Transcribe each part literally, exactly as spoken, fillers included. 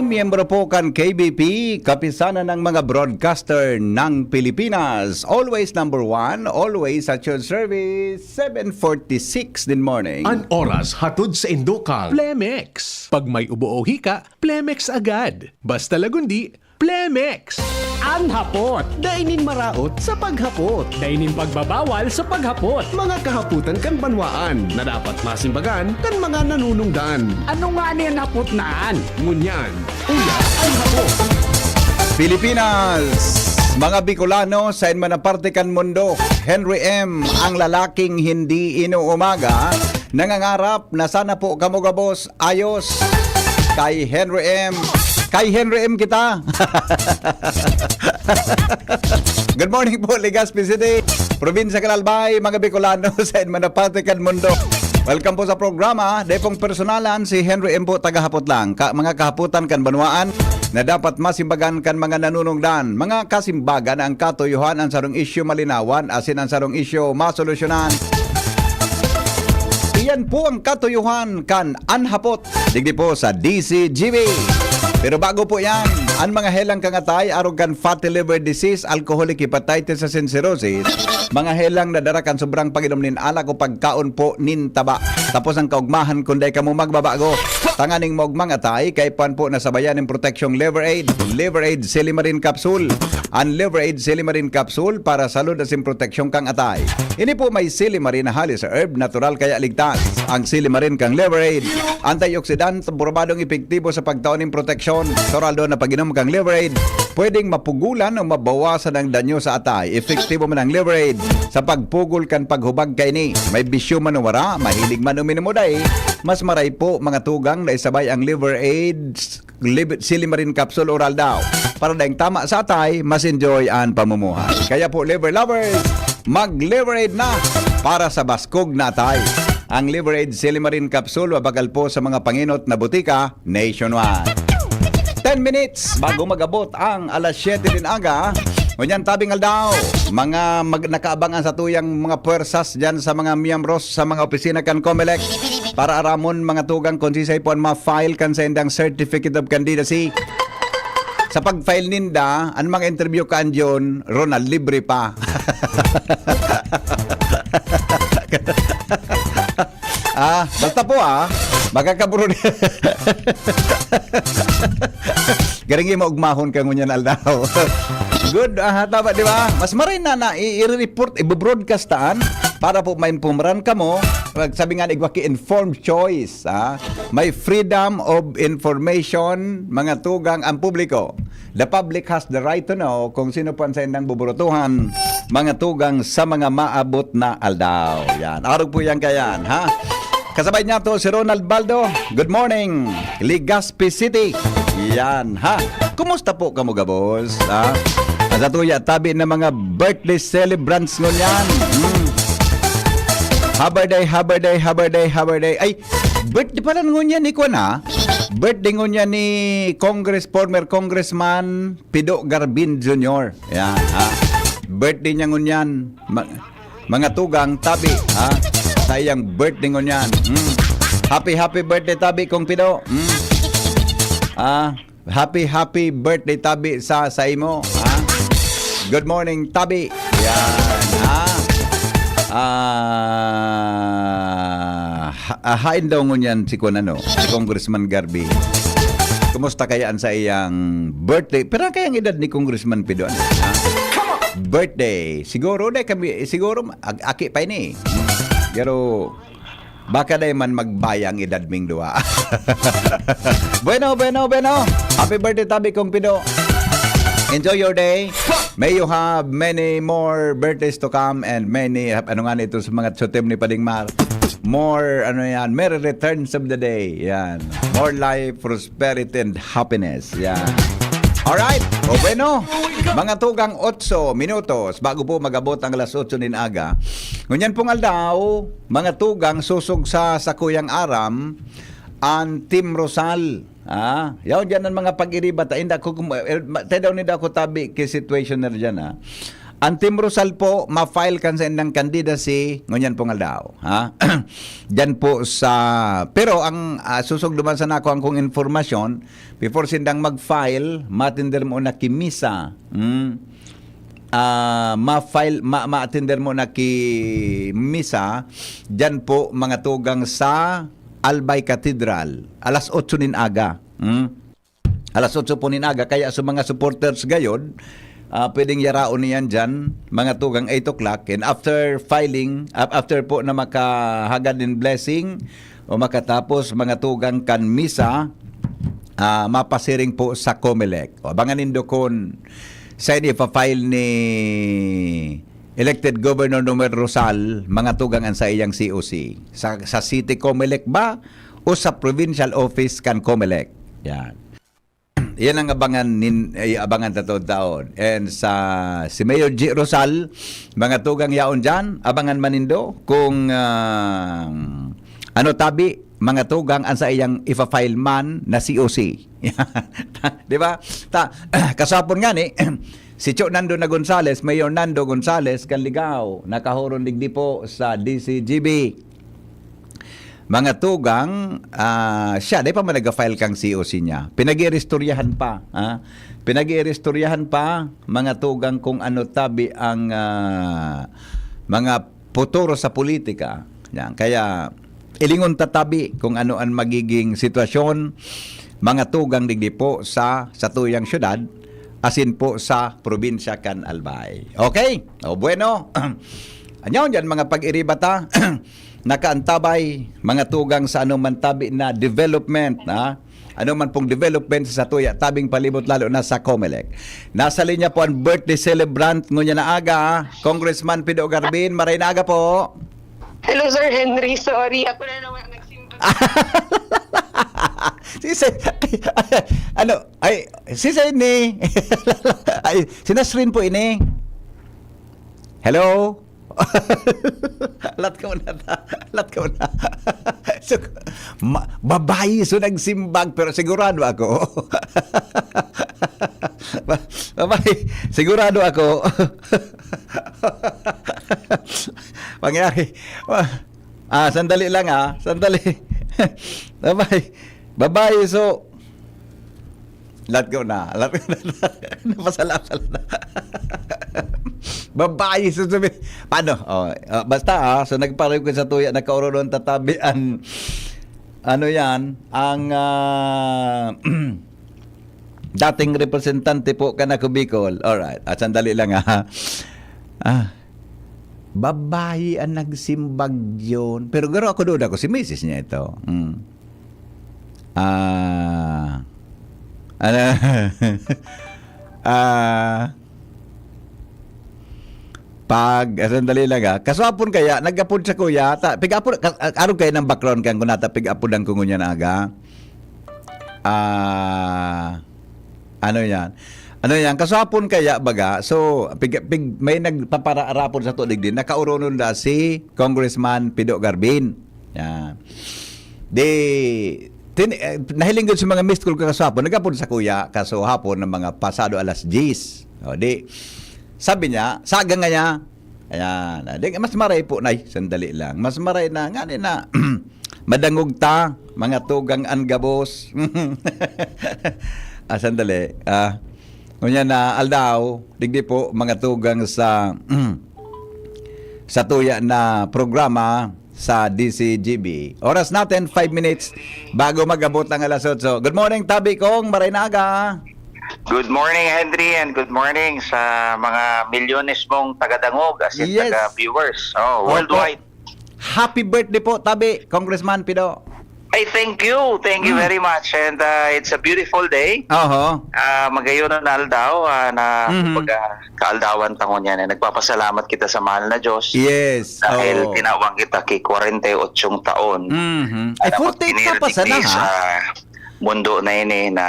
Miyembro po kan K B P, Kapisanan ng mga Broadcaster ng Pilipinas. Always number one, always at your service, seven forty-six din morning. An oras hatod sa indokang Plemex. Pag may ubo o hika, Plemex agad. Basta lagundi, Plemex. An hapot, dai nin maraot sa paghapot. Dai nin pagbabawal sa paghapot. Mga kahapotan kan banwaan na dapat masimbagan kan mga nanunungdan. Ano nga ni an hapot na an? Ngunyan, uya an hapot. Pilipinas, mga Bicolano, sain man na parte kan mundo, Henry M, ang lalaking hindi inuumaga, nangangarap na sana po kamo gabos ayos kay Henry M. Kay Henry M kita. Good morning po, Legazpi City, Probinsya kan Albay, mga Bicolano, sain man na parte kan mundo. Welcome po sa programa. Dai pong personalan, si Henry M po, tagahapot lang. Ka, mga kahapotan kan banwaan na dapat masimbagan kan mga nanunungdan. Mga kasimbagan, ang katuyohan, ang sarong isyu malinawan, asin ang sarong isyu masolusyonan. Iyan po ang katuyohan kan An Hapot, digdi po sa D C G B. Pero bago po yan, an mga helang kan atay, arog kan fatty liver disease, alcoholic hepatitis, asin cirrhosis, mga helang na dara kan sobrang pag-inom nin alak o pagkaon po nin taba. Tapos ang kaugmahan, kun dai kamo magbabago, tanganing maugmang atay, kaipuhan po na sabayan nin proteksyong Liver Aid, Liver Aid Silimarin Capsule. An Liver Aid Silimarin Capsule para salud asin proteksyon kan atay. Ini po may silimarin na hali sa herb, natural kaya ligtas. Ang silimarin kan Liver Aid, antioxidant, probadong epektibo sa pagtao nin proteksyon. Natural daw na pag-inom kan Liver Aid, pwedeng mapugulan o mabawasan ang danyo sa atay. Epektibo man ang Liver Aid sa pagpugol kan paghubag kaini. May bisyo man o wara, mahilig man uminom o dai, mas maray po, mga tugang, na isabay ang Liver Aid lib-, silimarin capsule oral daw. Para daing tama sa atay, mas enjoy an pamumuhay. Kaya po, liver lovers, mag-Liver Aid na para sa baskog na atay. Ang Liver Aid Silimarin Capsule mabakal po sa mga pangenot na butika nationwide. Ten minutes bago mag-abot ang alas siyete din aga. Ngunyan, tabing aldaw, mga mag-, nakaabang an satuyang mga pwersas diyan sa mga miyembros sa mga opisina kan Comelec para aramon, mga tugang, kun sisay po an ma-file kan saindang Certificate of Candidacy. Sa pag-file ninda, an mga interview kan John Ronald, libre pa. Ah, basta po, ah, makakaburo na. Garing mo ugmahon ka ngunyan aldaw. Good, ah, tama, di ba? Mas maray na, na i-, i-report, i-broadcast taan para po mainformaran kamo. Pag sabi nga ni Gwaki, informed choice, ah. May freedom of information, mga tugang, ang publiko. The public has the right to know kung sino po ang saindang buburutuhan, mga tugang, sa mga maabot na aldaw. Yan. Arog po yan kayan, ha? Kasabay niya to si Ronald Baldo. Good morning, Legazpi City. Yan, ha? Kumusta po kamo gabos, ha? Sa tuya, tabi na mga birthday celebrants ngunyan. Hmm. Happy birthday, happy birthday, happy birthday, happy birthday. Ay, birthday pala ngunyan ni Kwan, ha? Birthday ngunyan ni Congress, former Congressman Pido Garbin Junior. Yan, ha? Birthday niya ngunyan. Ma-, mga tugang, tabi, ha? Sa iyang birthday ngunyan. Mm. Happy, happy birthday, tabi kong Pido. Mm. Ah, happy, happy birthday, tabi, sa, sa imo, ha? Good morning, tabi. Yan, ha? Ah, ha, ah, hain daw ngunyan si Kuan, ano, si Congressman Garvin. Kumusta kaya an saiyang birthday? Pero kaya ang edad ni Congressman Pido, ano, ha? Birthday. Siguro, dai kami, siguro, ag-, aki pa ini. Pero, baka dai man magbaya ang edad ming duwa. Bueno, bueno, bueno. Happy birthday, tabi kong Pido. Enjoy your day. May you have many more birthdays to come and many, ano nga nito sa mga tsutim ni Pading Mar? More, ano yan, merry returns of the day. Yan. More life, prosperity, and happiness. Yan. Alright. O bueno, mga tugang, otso minutos bago po mag-abot ang alas otso nin aga. Ngunyan pong aldaw, mga tugang, sosog sa sakuyang aram, an Team Rosal. Ah, yaw diyan ang mga pag-iriba. Ta, inda ko kum-, eh, ma-, tay daw ni da ko tabi ki situation na diyan, ah. Ang Team Rosal po, ma-file kan sa indang candidacy ngunyan pong aldaw, ha? Diyan po sa, pero ang, ah, susog duman sa nakuha kong informasyon, before sindang mag-file, matender mo na ki misa. Hmm. Ah, ma-file, ma-, ma-attender mo na ki misa, diyan po, mga tugang, sa Albay Cathedral, alas otso nin aga. Hmm. Alas otso po nin aga, kaya sa mga supporters gayod, ah, pwedeng yaraon niyan diyan, mga tugang eight o'clock. And after filing, af-, after po na makahagad nin blessing o makatapos, mga tugang, kan misa, ah, mapasiring po sa Comelec. O, abangan nindo kun saen ipa-file ni elected Governor Nomer Rosal, mga tugang, an saiyang C O C. Sa, sa City Comelec ba o sa provincial office kan Comelec? Yan. Yan ang abangan nin-, ay, abangan ta taon-taon. And sa, si Mayor G Rosal, mga tugang yaon diyan, abangan man nindo kung, ah, ano tabi, mga tugang, an saiyang ifa-file man na C O C. Di ba? Ta, kasapon nga ni, si Cho Nando na Gonzales, Mayor Nando Gonzales, kan Ligao, nakahuron digdi po sa D C G B. Mga tugang, ah, siya, di pa man nag-file kang C O C niya. Pinag-iiristoryahan pa, ha? Pinag-iiristoryahan pa, mga tugang, kung ano tabi ang, ah, mga futuro sa politika. Yan. Kaya, ilingon ta tabi kung ano ang magiging sitwasyon, mga tugang, digdi po sa, sa tuyang syudad, asin po sa probinsya kan Albay. Okay? O, bueno. Anyaon dyan, mga pag-iriba ta. Nakaantabay, mga tugang, sa anuman tabi na development, ha? Anuman pong development sa tuya tabing palibot, lalo na sa Comelec. Nasa linya po ang birthday celebrant ngunyan na aga, Congressman Pido Garbin. Maray na aga po. Hello, Sir Henry. Sorry, ako na naman nagsimba. Si, si, ano, ay, si Sydney. Ay, si Nasrin po ini. Hello? Lat ko na ta. Lat ko na. So, ma-, babayi so nagsimbag, pero sigurado ako. Ba-, babayi, sigurado ako. Pangyari. Ah, sandali lang, ah. Sandali. Babayi. Babayi, so, lat ko na. Lat ko na. Napasala-sala na. Babayi, so sabi, paano? Oh, ah, basta, ah, so nagpareho ko sa tuya, nakaororon tatabi ang, ano yan, ang, ah, dating representante po kan Ako Bicol. Alright. At sandali lang, ha. Ah, babayi ang nagsimbag yun. Pero garo ako doon ako, si misis niya ito. Mm. Ah, ano, ah, pag, ah, sandali lang, ah. Kaswapon kaya, nagapod sa kuya, ta, pig-apod, ka-, arog kayo ng background kan kunata, pig-apodan ko ngunyan aga. Ah, ano yan? Ano yan? Kaswapon kaya, baga? So, pig-, pig-, may nagpaparaarapod sa tulig din. Nakauronon da si Congressman Pido Garbin. Yan. Di, tin-, eh, nahiling gud sa mga missed call ko kaswapon. Nagapod sa kuya, kaso hapon ng mga pasado alas diyes. O, di, sabi niya, saga nga niya, ayan, ah, di, mas maray po, nay, sandali lang. Mas maray na, nga ni na, madangog ta, mga tugang an gabos. Ah, sandali. Ah, ngunyan na aldaw, digdi po, mga tugang sa, sa tuya na programa sa D C G B. Oras natin, five minutes bago mag-abot ang alas otso. Good morning, Tabi Kong, maray na aga. Good morning, Henry, and good morning sa mga milyones mong tagadangog, as in Yes. taga-viewers. Oh, Opo. worldwide. Happy birthday po, Tabi, Congressman Pido. Ay, thank you. Thank you Mm. very much. And, uh, it's a beautiful day. Oho. Ah, magayon na aldaw, ah, na, Mhm. kumbaga, kaaldawan ta ngunyan. Eh, nagpapasalamat kita sa mahal na Diyos Yes. dahil Oo. tinawag kita ki kwarenta y otso taon. Mhm. Ay, Alam mo, forty-eight ka pa sana, digdi ha? sa mundo na ini na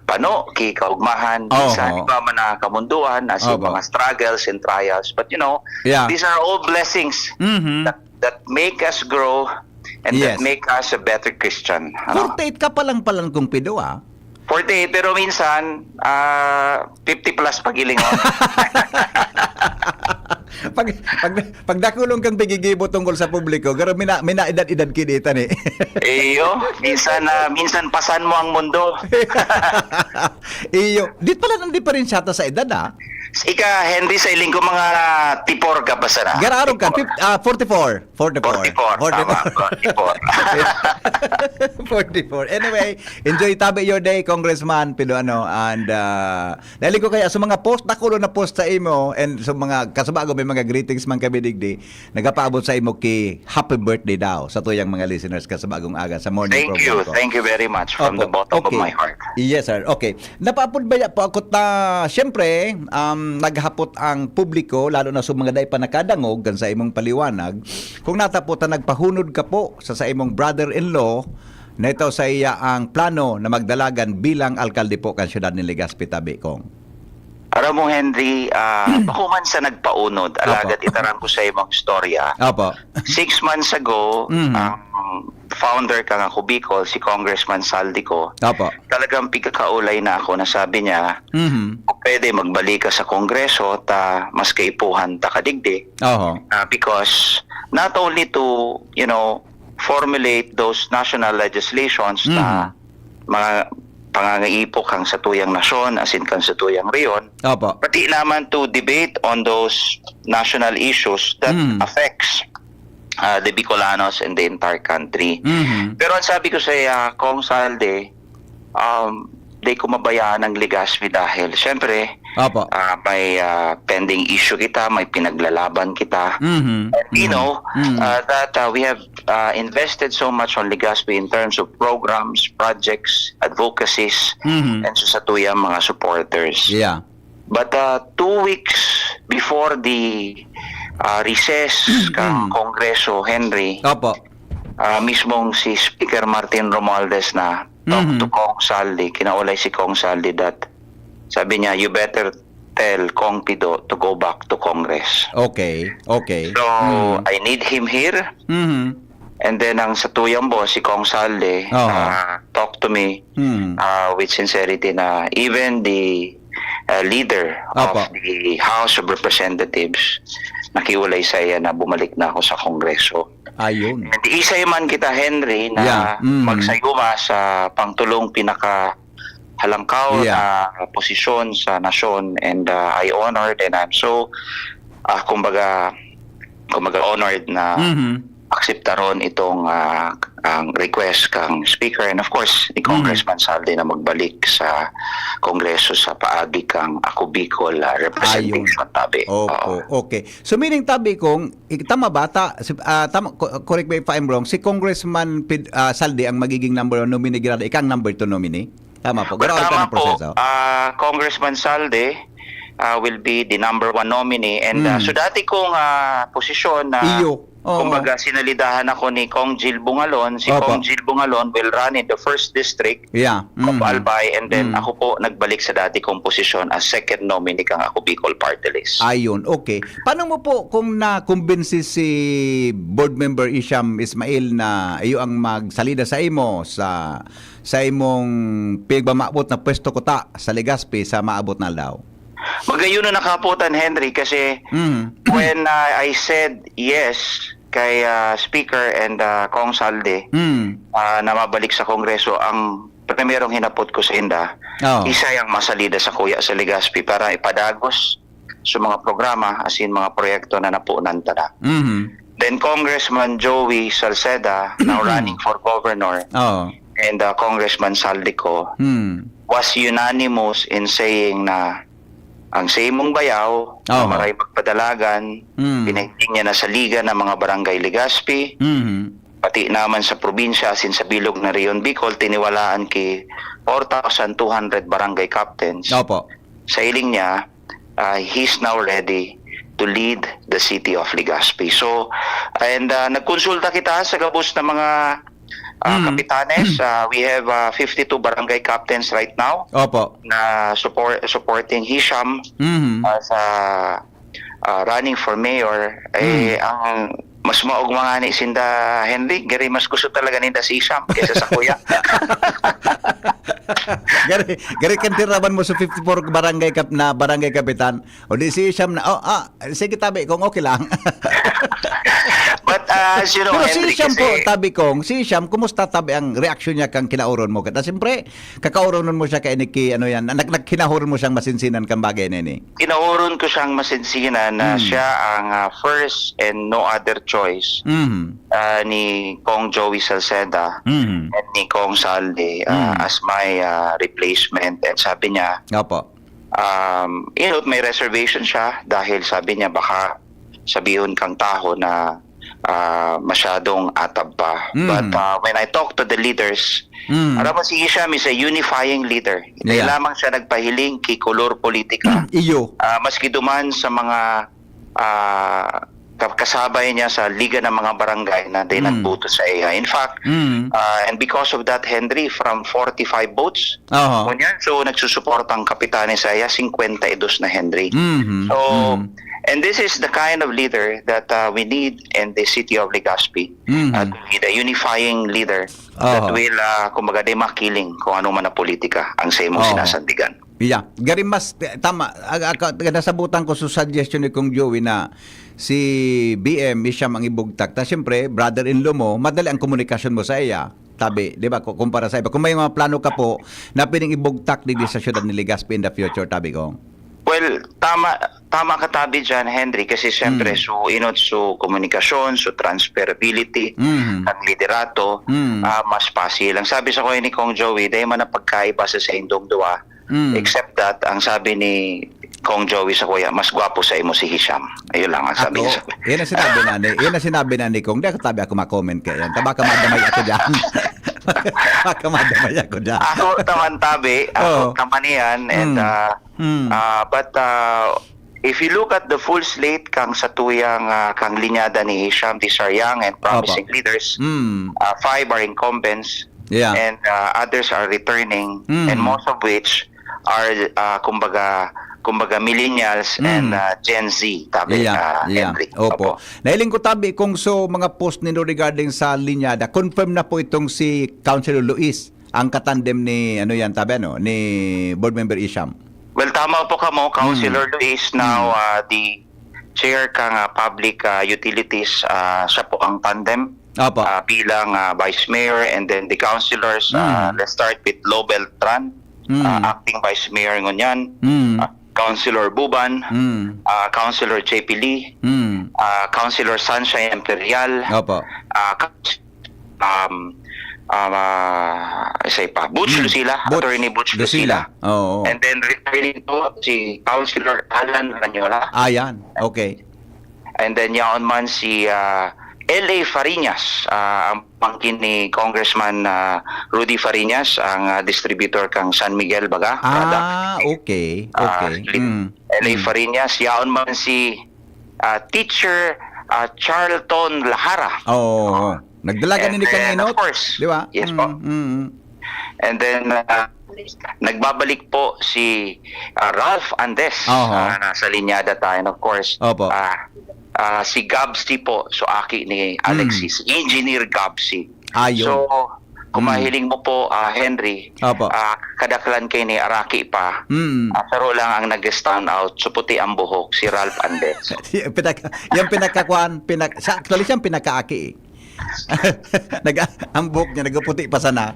pano ki kaugmahan, Oo. minsan iba man na kamunduan, as in Opo. mga struggles and trials. But, you know, Yeah. these are all blessings Mhm. that, that make us grow and that Yes. make us a better Christian. Ano? Forty-eight ka pa lang palan kung pido, ah. Forty-eight, pero minsan, ah, fifty plus pagilingon. Pag, pag, pag dakulon kang pigigibo tungkol sa publiko, garo mina, mina edad-edad ki dita ni. Iyo, minsan, ah, minsan pasan mo ang mundo. Iyo, di pala nang diferensyata sa edad, ah. Ika, Henry, sa iling ko, mga tipor ka pa sana. Gararon ka, Tipor. fif- ah, forty-four. forty-four. 44, tama, 44. 44. Anyway, enjoy tabi your day, Congressman Pido, ano, and uh, dahil ko kaya sa mga post, nakulo na post sa imo, and sa mga kasubago, may mga greetings man kami digdi, nagapaabot sa imo ki happy birthday daw sa tuyang mga listeners kasubagong aga sa morning Thank you. program ko. Thank you very much from Opo, the bottom okay. of my heart. Yes, sir. Okay. Napaapod ba ya po ako ta, siyempre, um, naghapot ang publiko, lalo na sa mga dai pa nakadangog kan sa imong paliwanag, kung natapot na nagpahunod ka po sa, sa imong brother-in-law, na ito sa iya ang plano na magdalagan bilang alkalde po kan siyudad ni Legazpi, tabi kong. Aram mo, Henry, ah, bako man sa nagpaunod, alagad itaram ko sa imong istorya. Opo. Six months ago, Mhm. ang founder kang Ako Bicol, si Congressman Saldico, Opo. talagang pigkakaulay na ako na sabi niya, Mhm. "Kung pwede, magbalik ka sa Kongreso, ta mas kaipuhan ta kadigdi." Oho. Uh, because not only to, you know, formulate those national legislations na mga pangangaipo kang sa tuyang nasyon, asin kang sa tuyang reyon, Opo. pati naman to debate on those national issues that Mm. affects uh, the Bicolanos and the entire country. Mhm. Pero ang sabi ko sa iya, Kong Salde, um, di ko mabayaan ang Legazpi dahil, syempre, Opo. ah, may ah, pending issue kita, may pinaglalaban kita. Mhm. And you Mhm. know Mhm. uh, that uh, we have uh, invested so much on Legazpi in terms of programs, projects, advocacies, Mhm. and sa satuyang mga supporters. Yeah. But uh, two weeks before the uh, recess kang Kongreso, Henry, Opo. uh, mismong si Speaker Martin Romualdez na talk Mhm. to Kong Saldi, kinaulay si Kong Saldi that sabi niya, "You better tell Kong Pido to go back to Congress." Okay. Okay. So, Mhm. I need him here. Mhm. And then ang satuyang boss, si Kong Saldi, Oo. uh, talk to me Mhm. uh, with sincerity na even the uh, leader Opo. of the House of Representatives, nakiulay sa iya na bumalik na ako sa Kongreso. Ayun. And isay man kita, Henry, na Yeah. Mm. magsayuma sa pangtulong pinaka halangkaw Yeah. na posisyon sa nasyon, and uh, I honored and I'm so uh, kumbaga kumbaga honored na Mhm. akseptaron itong ah, ang request kang speaker and of course ni Mhm. Congressman Saldi na magbalik sa Kongreso sa paagi kang Ako Bicol ah, representation tabi. Opo. Oo. Okay. So meaning tabi kong i- tama ba ta, si- ah, tama co- correct me if I'm wrong, si Congressman Pid, ah, Saldi ang magiging number one nominee, grado ikang number two nominee. Tama po. Well, Grabe ka tama ng proseso. Ah, Congressman Saldi ah, will be the number one nominee and ah, Mm. so dati kong ah, posisyon na Iyo. Oo. Kumbaga, sinalidahan ako ni Kong Jill Bungalon. Si Opo. Kong Jill Bungalon will run in the first district Yeah. of Mhm. Albay, and then Mm. ako po nagbalik sa dati kong posisyon as second nominee kang Ako Bicol Party List. Ayun, okay. Paano mo po kung nakumbinsi si Board Member Isham Ismail na iyo ang magsalida sa imo sa sa imong pigmamabot na pwesto kuta sa Legazpi sa maabot na aldaw? Magayon na nakaputan, Henry, kasi Mhm. when uh, I said yes kay uh, Speaker and uh, Kong Saldi Mm. uh, na mabalik sa Kongreso, ang primerong hinapot ko sa inda, Oh. isa yang masalida sa kuya sa Legazpi para ipadagos sa mga programa asin mga proyekto na napunan ta na. Mhm. Then Congressman Joey Salceda, now running for governor, Oh. and uh, Congressman Saldico Hmm. was unanimous in saying na ang sa imong bayaw, na Oo. maray magpadalagan, Mm. pinahinging niya na sa Liga ng mga Barangay Legazpi, Mhm. pati naman sa probinsya, asin sa bilog na Rehiyon Bicol, tiniwalaan ki four thousand two hundred barangay captains. Opo. Sa hiling niya, ah, he's now ready to lead the city of Legazpi. So, and ah, nagkonsulta kita sa gabos na mga ah, Mm. kapitanes. Ah, we have ah, fifty-two barangay captains right now Opo. na support supporting Hisham Mhm. as ah, ah, running for mayor. Eh, Mm. ang Mas maogma ngani sinda, Henry, gari mas gusto talaga ninda si Isham kaysa sakuya. Gari, gari kan tirawan mo sa fifty-four barangay kap-, na barangay kapitan, o di si Isham na, "Oh, ah, sige tabi, kung okay lang." But, ah, as you know, Pero si Henry, Isham po, kasi tabi kong, si Isham, kumusta tabi ang reaksyon niya kang kinauron mo? Kaya siyempre, kakauronon mo siya kay ni ki-, ano yan, nag-, nagkinauron mo siyang masinsinan kang bagay na ini. Kinauron ko siyang masinsinan na Hmm. siya ang, ah, first and no other choice, Mhm. ah, ni Kong Joey Salceda Mhm. and ni Kong Saldi, ah, Hmm. as my, ah, replacement. And sabi niya, Opo. um, you know, may reservation siya dahil sabi niya baka sabihon kang taho na, ah, masyadong atab pa. Mm. But, ah, when I talk to the leaders, Mm. alam mo, si Isham is a unifying leader. Hindi Yeah. lamang siya nagpahiling ki kolor politika. Iyo. Ah, maski duman sa mga, ah, ka-, kasabay niya sa Liga ng mga Barangay na din Mm. nagboto sa iya. In fact, Mm. ah, and because of that, Henry, from forty-five votes, Oho. ngunyan, so nagsusuporta ang kapitani sa iya, singkwenta y dos na, Henry. Mhm. So, Mhm. and this is the kind of leader that, uh, we need in the city of Legazpi. Mhm. Uh, we need a unifying leader that Oho. will, uh, kumbaga, di makiling kung ano man na politika ang sa imong Oho. sinasandigan. Yeah. Gari mas, eh, tama. Ag-, ag-, nasabutan ko sa suggestion ni Kong Joey na si B M, Isham ang ibugtak. Ta siyempre, brother-in-law mo, madali ang komunikasyon mo sa iya. Tabi, di ba? Ku-, kumpara sa iba. Kung may mga plano ka po na pwedeng ibugtak digdi sa siyudad ni Legazpi in the future, tabi ko. Well, tama, tama ka tabi dyan, Henry, kasi siyempre, Mm. so, inot, so, komunikasyon, so, transferability, Mhm. ang liderato, Mm. ah, mas pasil. Ang sabi sa ko ni Kong Joey, dahil man ang pagkaiba sa saindong duwa, Mm. except that, ang sabi ni Kong Joey sa kuya, "Mas gwapo sa imo si Hisham." Ayun lang ang sabi Ako, niya sa yan ang sinabi na ni, yan ang sinabi na ni Kong. Di ako tabi ako ma-comment kaya yan. Baka madamay ako dyan. Baka madamay ako dyan. Ako taman tabi, ako Oo. taman yan, and, Mm. ah, Mm. ah, but, ah, if you look at the full slate kang satuyang, ah, kang linyada ni Hisham, these are young and promising Opo. leaders. Mm. Ah, five are incumbents, Yeah. and, ah, others are returning, Mm. and most of which are, ah, kumbaga, kumbaga millennials Mm. and, ah, Gen Z, tabi, Yeah, ah, yeah. Henry. Opo. Opo. Nahiling ko tabi kung so mga post nindo regarding sa linyada, confirm na po itong si Councilor Luis, ang katandem ni, ano yan, tabi, ano, ni Board Member Isham. Well, tama po kamo, Councilor Mm. Luis, now, Mm. ah, the chair kang, ah, public, ah, utilities, ah, siya po ang tandem, Opo. ah, bilang, ah, vice mayor, and then the councilors, ah, Mm. let's start with Lo Beltran, Mm. ah, acting vice mayor ngunyan, Mm. ah, Councilor Buban, Mm. ah, Councilor J P Lee, Mm. ah, Councilor Sunshine Imperial, Opo. ah, Council-, um, um, ah, isa pa, Butch Mm. Lucila, Butch Attorney Butch Lucila. Lucila. Oo. And then returning po si Councilor Alan Ranyola. Ayan. Okay. And then yaon man si, ah, L A Fariñas, ah, ang pangkin ni Congressman, ah, Rudy Fariñas, ang, ah, distributor kang San Miguel, baga, product. Ah, okay. Ah, Okay. si Mm. L A Mm. Fariñas, yaon man si, ah, Teacher, ah, Charlton Lahara. Oo. Nagdalagan And ni then, Kanginot, of course, di ba? Yes po. Mm, mm, mm. And then, ah, nagbabalik po si, ah, Ralph Andes. Oho. Ah, nasa linyada tayo. And of course, Opo. ah, ah, si Gabsy po, so aki ni Alexis, Mm. Engineer Gabsy. Ayun. So, kung Mm. mahiling mo po, ah, Henry, Opo. ah, kadaklan kay ni Araki pa, Mm. ah, pero lang ang nag-stand out, so puti ang buhok, si Ralph Andes. Yung pinaka-, yung pinakakuan, pinak-, sa, actually, siyang pinakaaki eh. Nag-, ang buhok niya, nagpuputi pa sana.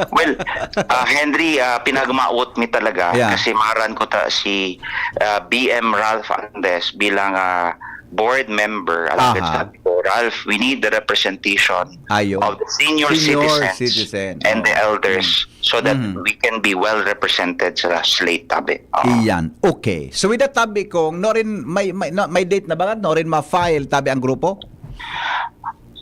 Well, ah, Henry, ah, pinagmaot mi talaga Yeah. kasi maran ko ta si, ah, B M Ralph Andes bilang, ah, board member. Alagad Aha. sabi ko, "Ralph, we need the representation Ayo. of the senior Senior citizens citizen. and the Oo. elders Mm. so that Mm. we can be well represented sa slate," tabi. Oo. Iyan. Okay. So with that, tabi kong, no rin, may, may, no, may date na ba? No rin ma-file, tabi ang grupo?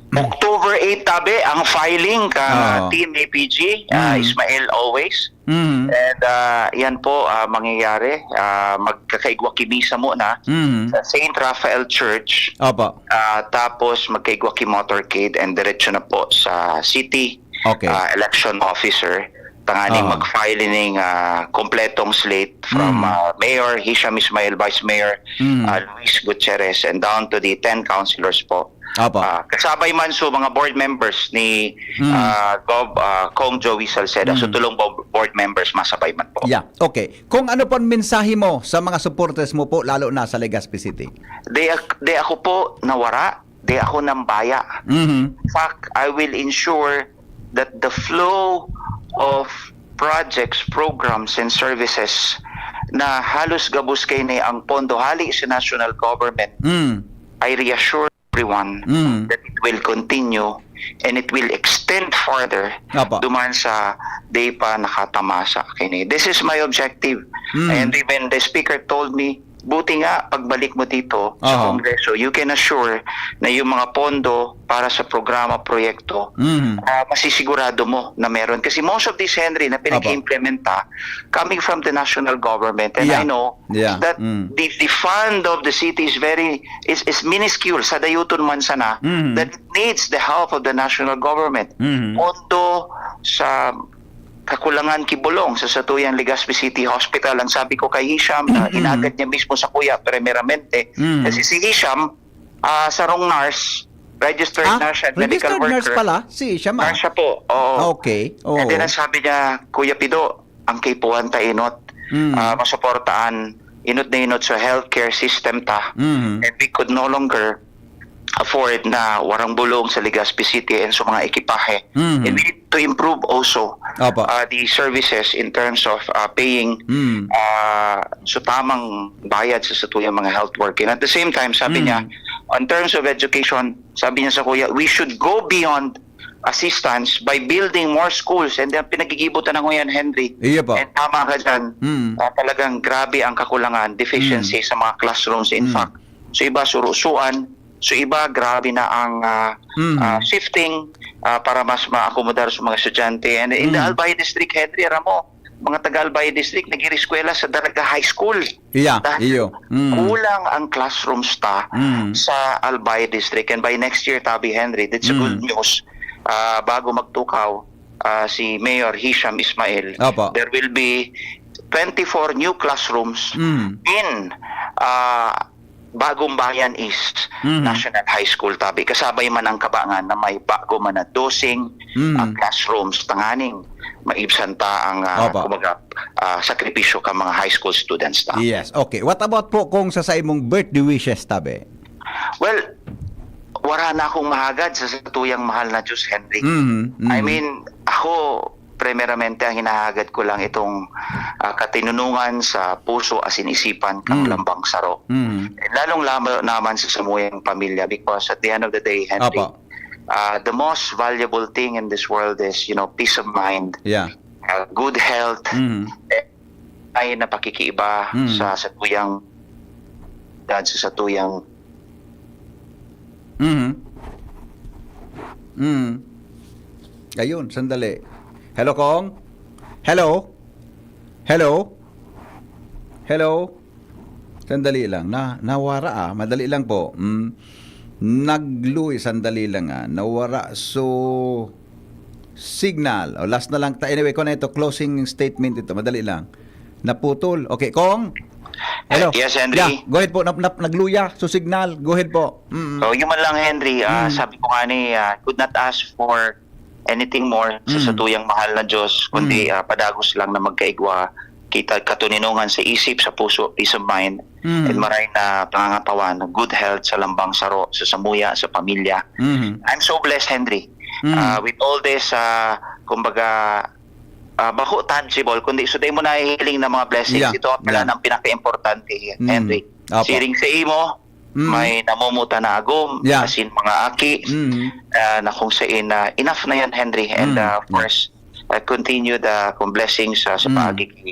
October eight, tabi, ang filing ka Oo. Team A P G, ah, Mm. Ismael Always. Mm. And, ah, yan po, ah, mangyayari. Ah, magkakaigwa ki misa muna Mm. sa Saint Raphael Church. Opo. Ah, tapos magkaigwa ki motorcade and diretso na po sa city, Okay. ah, election officer. Tanganing Oo. mag-file ining, ah, kompletong slate from, Mm. ah, Mayor Hisham Ismail, Vice Mayor, Mm. ah, Luis Gutierrez, and down to the ten councilors po. Apo. Ah, kasabay man sa mga board members ni, Mm. ah, Gov, ah, Cong Joey Salceda. So, Mm. tulong bo-, board members, masabay man po. Yeah, okay. Kung ano pong mensahe mo sa mga supporters mo po, lalo na sa Legazpi City? Di ak-, di ako po nawara, di ako nambaya. Mhm. In fact, I will ensure that the flow of projects, programs, and services na halos gabos kaini ang pondo hali sa national government, Mm. I reassure everyone Mm. that it will continue and it will extend further Apo. duman sa di pa nakatamasa kaini. This is my objective. Mm. And when the speaker told me, "Buti nga, pagbalik mo dito sa Aha. Kongreso, you can assure na yung mga pondo para sa programa, proyekto, Mhm. ah, masisigurado mo na meron." Kasi most of this, Henry, na Apo. pinag-implementa coming from the national government. And Yeah. I know Yeah. that Mm. the, the fund of the city is very, is, is minuscule, sadayoton man sana, Mhm. that it needs the help of the national government. Mhm. Pondo sa kakulangan ki bulong sa satuyang Legazpi City Hospital. Ang sabi ko kay Hisham, na Mm. inagad niya mismo sakuya, primeramente. Mm. Kasi si Hisham, ah, sarong nurse, registered Ah, nurse and medical registered nurse worker. pala si Hisham, ah. Nurse siya po, oo. Okay, And then oo. ang sabi niya, "Kuya Pido, ang kaipuhan ta inot, Mm. ah, masuportaan, inot na inot sa healthcare system ta." Mm. And we could no longer afford na warang bulong sa Legazpi City and sa mga ekipahe. Mm. And we need to improve also, Opo. uh, the services in terms of, uh, paying, Mm. uh, sa tamang bayad sa satuyang mga health worker. And at the same time, sabi Mm. niya, in terms of education, sabi niya sakuya, "We should go beyond assistance by building more schools." And then, pinagigibutan ako yan, Henry. Iyo po. And tama ka dyan. Mm. Ah, talagang grabe ang kakulangan, deficiency Mm. sa mga classrooms. In Mm. fact, so iba surusuan, so iba grabe na ang, ah, Mm. ah, shifting, ah, para mas maakomodar sa mga estudyante. And in the Mm. Albay District, Henry, aram mo, mga taga Albay District, nag-iriskwela sa Daraga High School. Iya, Dahil iyo. Mm. kulang ang classrooms ta Mm. sa Albay District. And by next year, Tabi Henry, that's a Mm. good news. Ah, bago magtukaw, ah, si Mayor Hisham Ismail, Opo. there will be twenty-four new classrooms Mm. in, ah, Bagong Bayan East Mhm. National High School, Tabi. Kasabay man ang kabangan na may bago man na dosing, Mhm. ah, classrooms, tanganing maibsan ta ang, ah, Opo. kumbaga, ah, sakripisyo kan mga high school students ta. Yes. Okay. What about po kung sa, sa imong birthday wishes, Tabi? Well, wala na akong mahagad sa satuyang mahal na Diyos, Henry. Mhm. I Mhm. mean, ako, primeramente, ang hinahagad ko lang itong, ah, katinunungan sa puso asin isipan kang Mm. lambang saro. Mm. Lalong-lalo naman sa samuyang pamilya, because at the end of the day, Henry, Apo. ah, the most valuable thing in this world is, you know, peace of mind, Yeah. ah, good health, Mm. eh, ay na pakikiiba Mm. sa satuyang, sa satuyang Mhm. Mm. Ayun, sandali. Hello, Kong? Hello? Hello? Hello? Sandali lang. Na, nawara, ah. Madali lang po. Mm. Nagluy, sandali lang, ah. Nawara. So, signal. O, last na lang ta. Anyway, kung ano ito, closing statement ito. Madali lang. Naputol. Okay, Kong? Hello? Yes, Henry. Yeah, go ahead po. Nap-, nap-, nagluya. So, signal. Go ahead po. Mm. So, yun man lang, Henry. Ah, Mm. sabi ko nga ni, ah, could not ask for anything more sa Mm. satuyang mahal na Diyos, kundi, Mm. ah, padagos lang na magkaigwa, kita, katuninongan sa isip, sa puso, peace of mind, Mm. and maray na pangangatawan, good health sa lambang saro, sa samuya, sa pamilya. Mm. I'm so blessed, Henry. Mm. Ah, with all this, ah, kumbaga, ah, bako tangible, kundi so dai mo nahihiling na mga blessings. Yeah, Ito pala yeah. ang pinaka-importante, Mm. Henry. Apo. Siring sa imo, Mm. may namumuta na agom, Yeah. asin mga aki, Mm. ah, na kung sain na enough na yan, Henry. And, Mm. ah, of Yeah. course, ah, continue the, kung blessings, ah, sa Mm. paagi ki,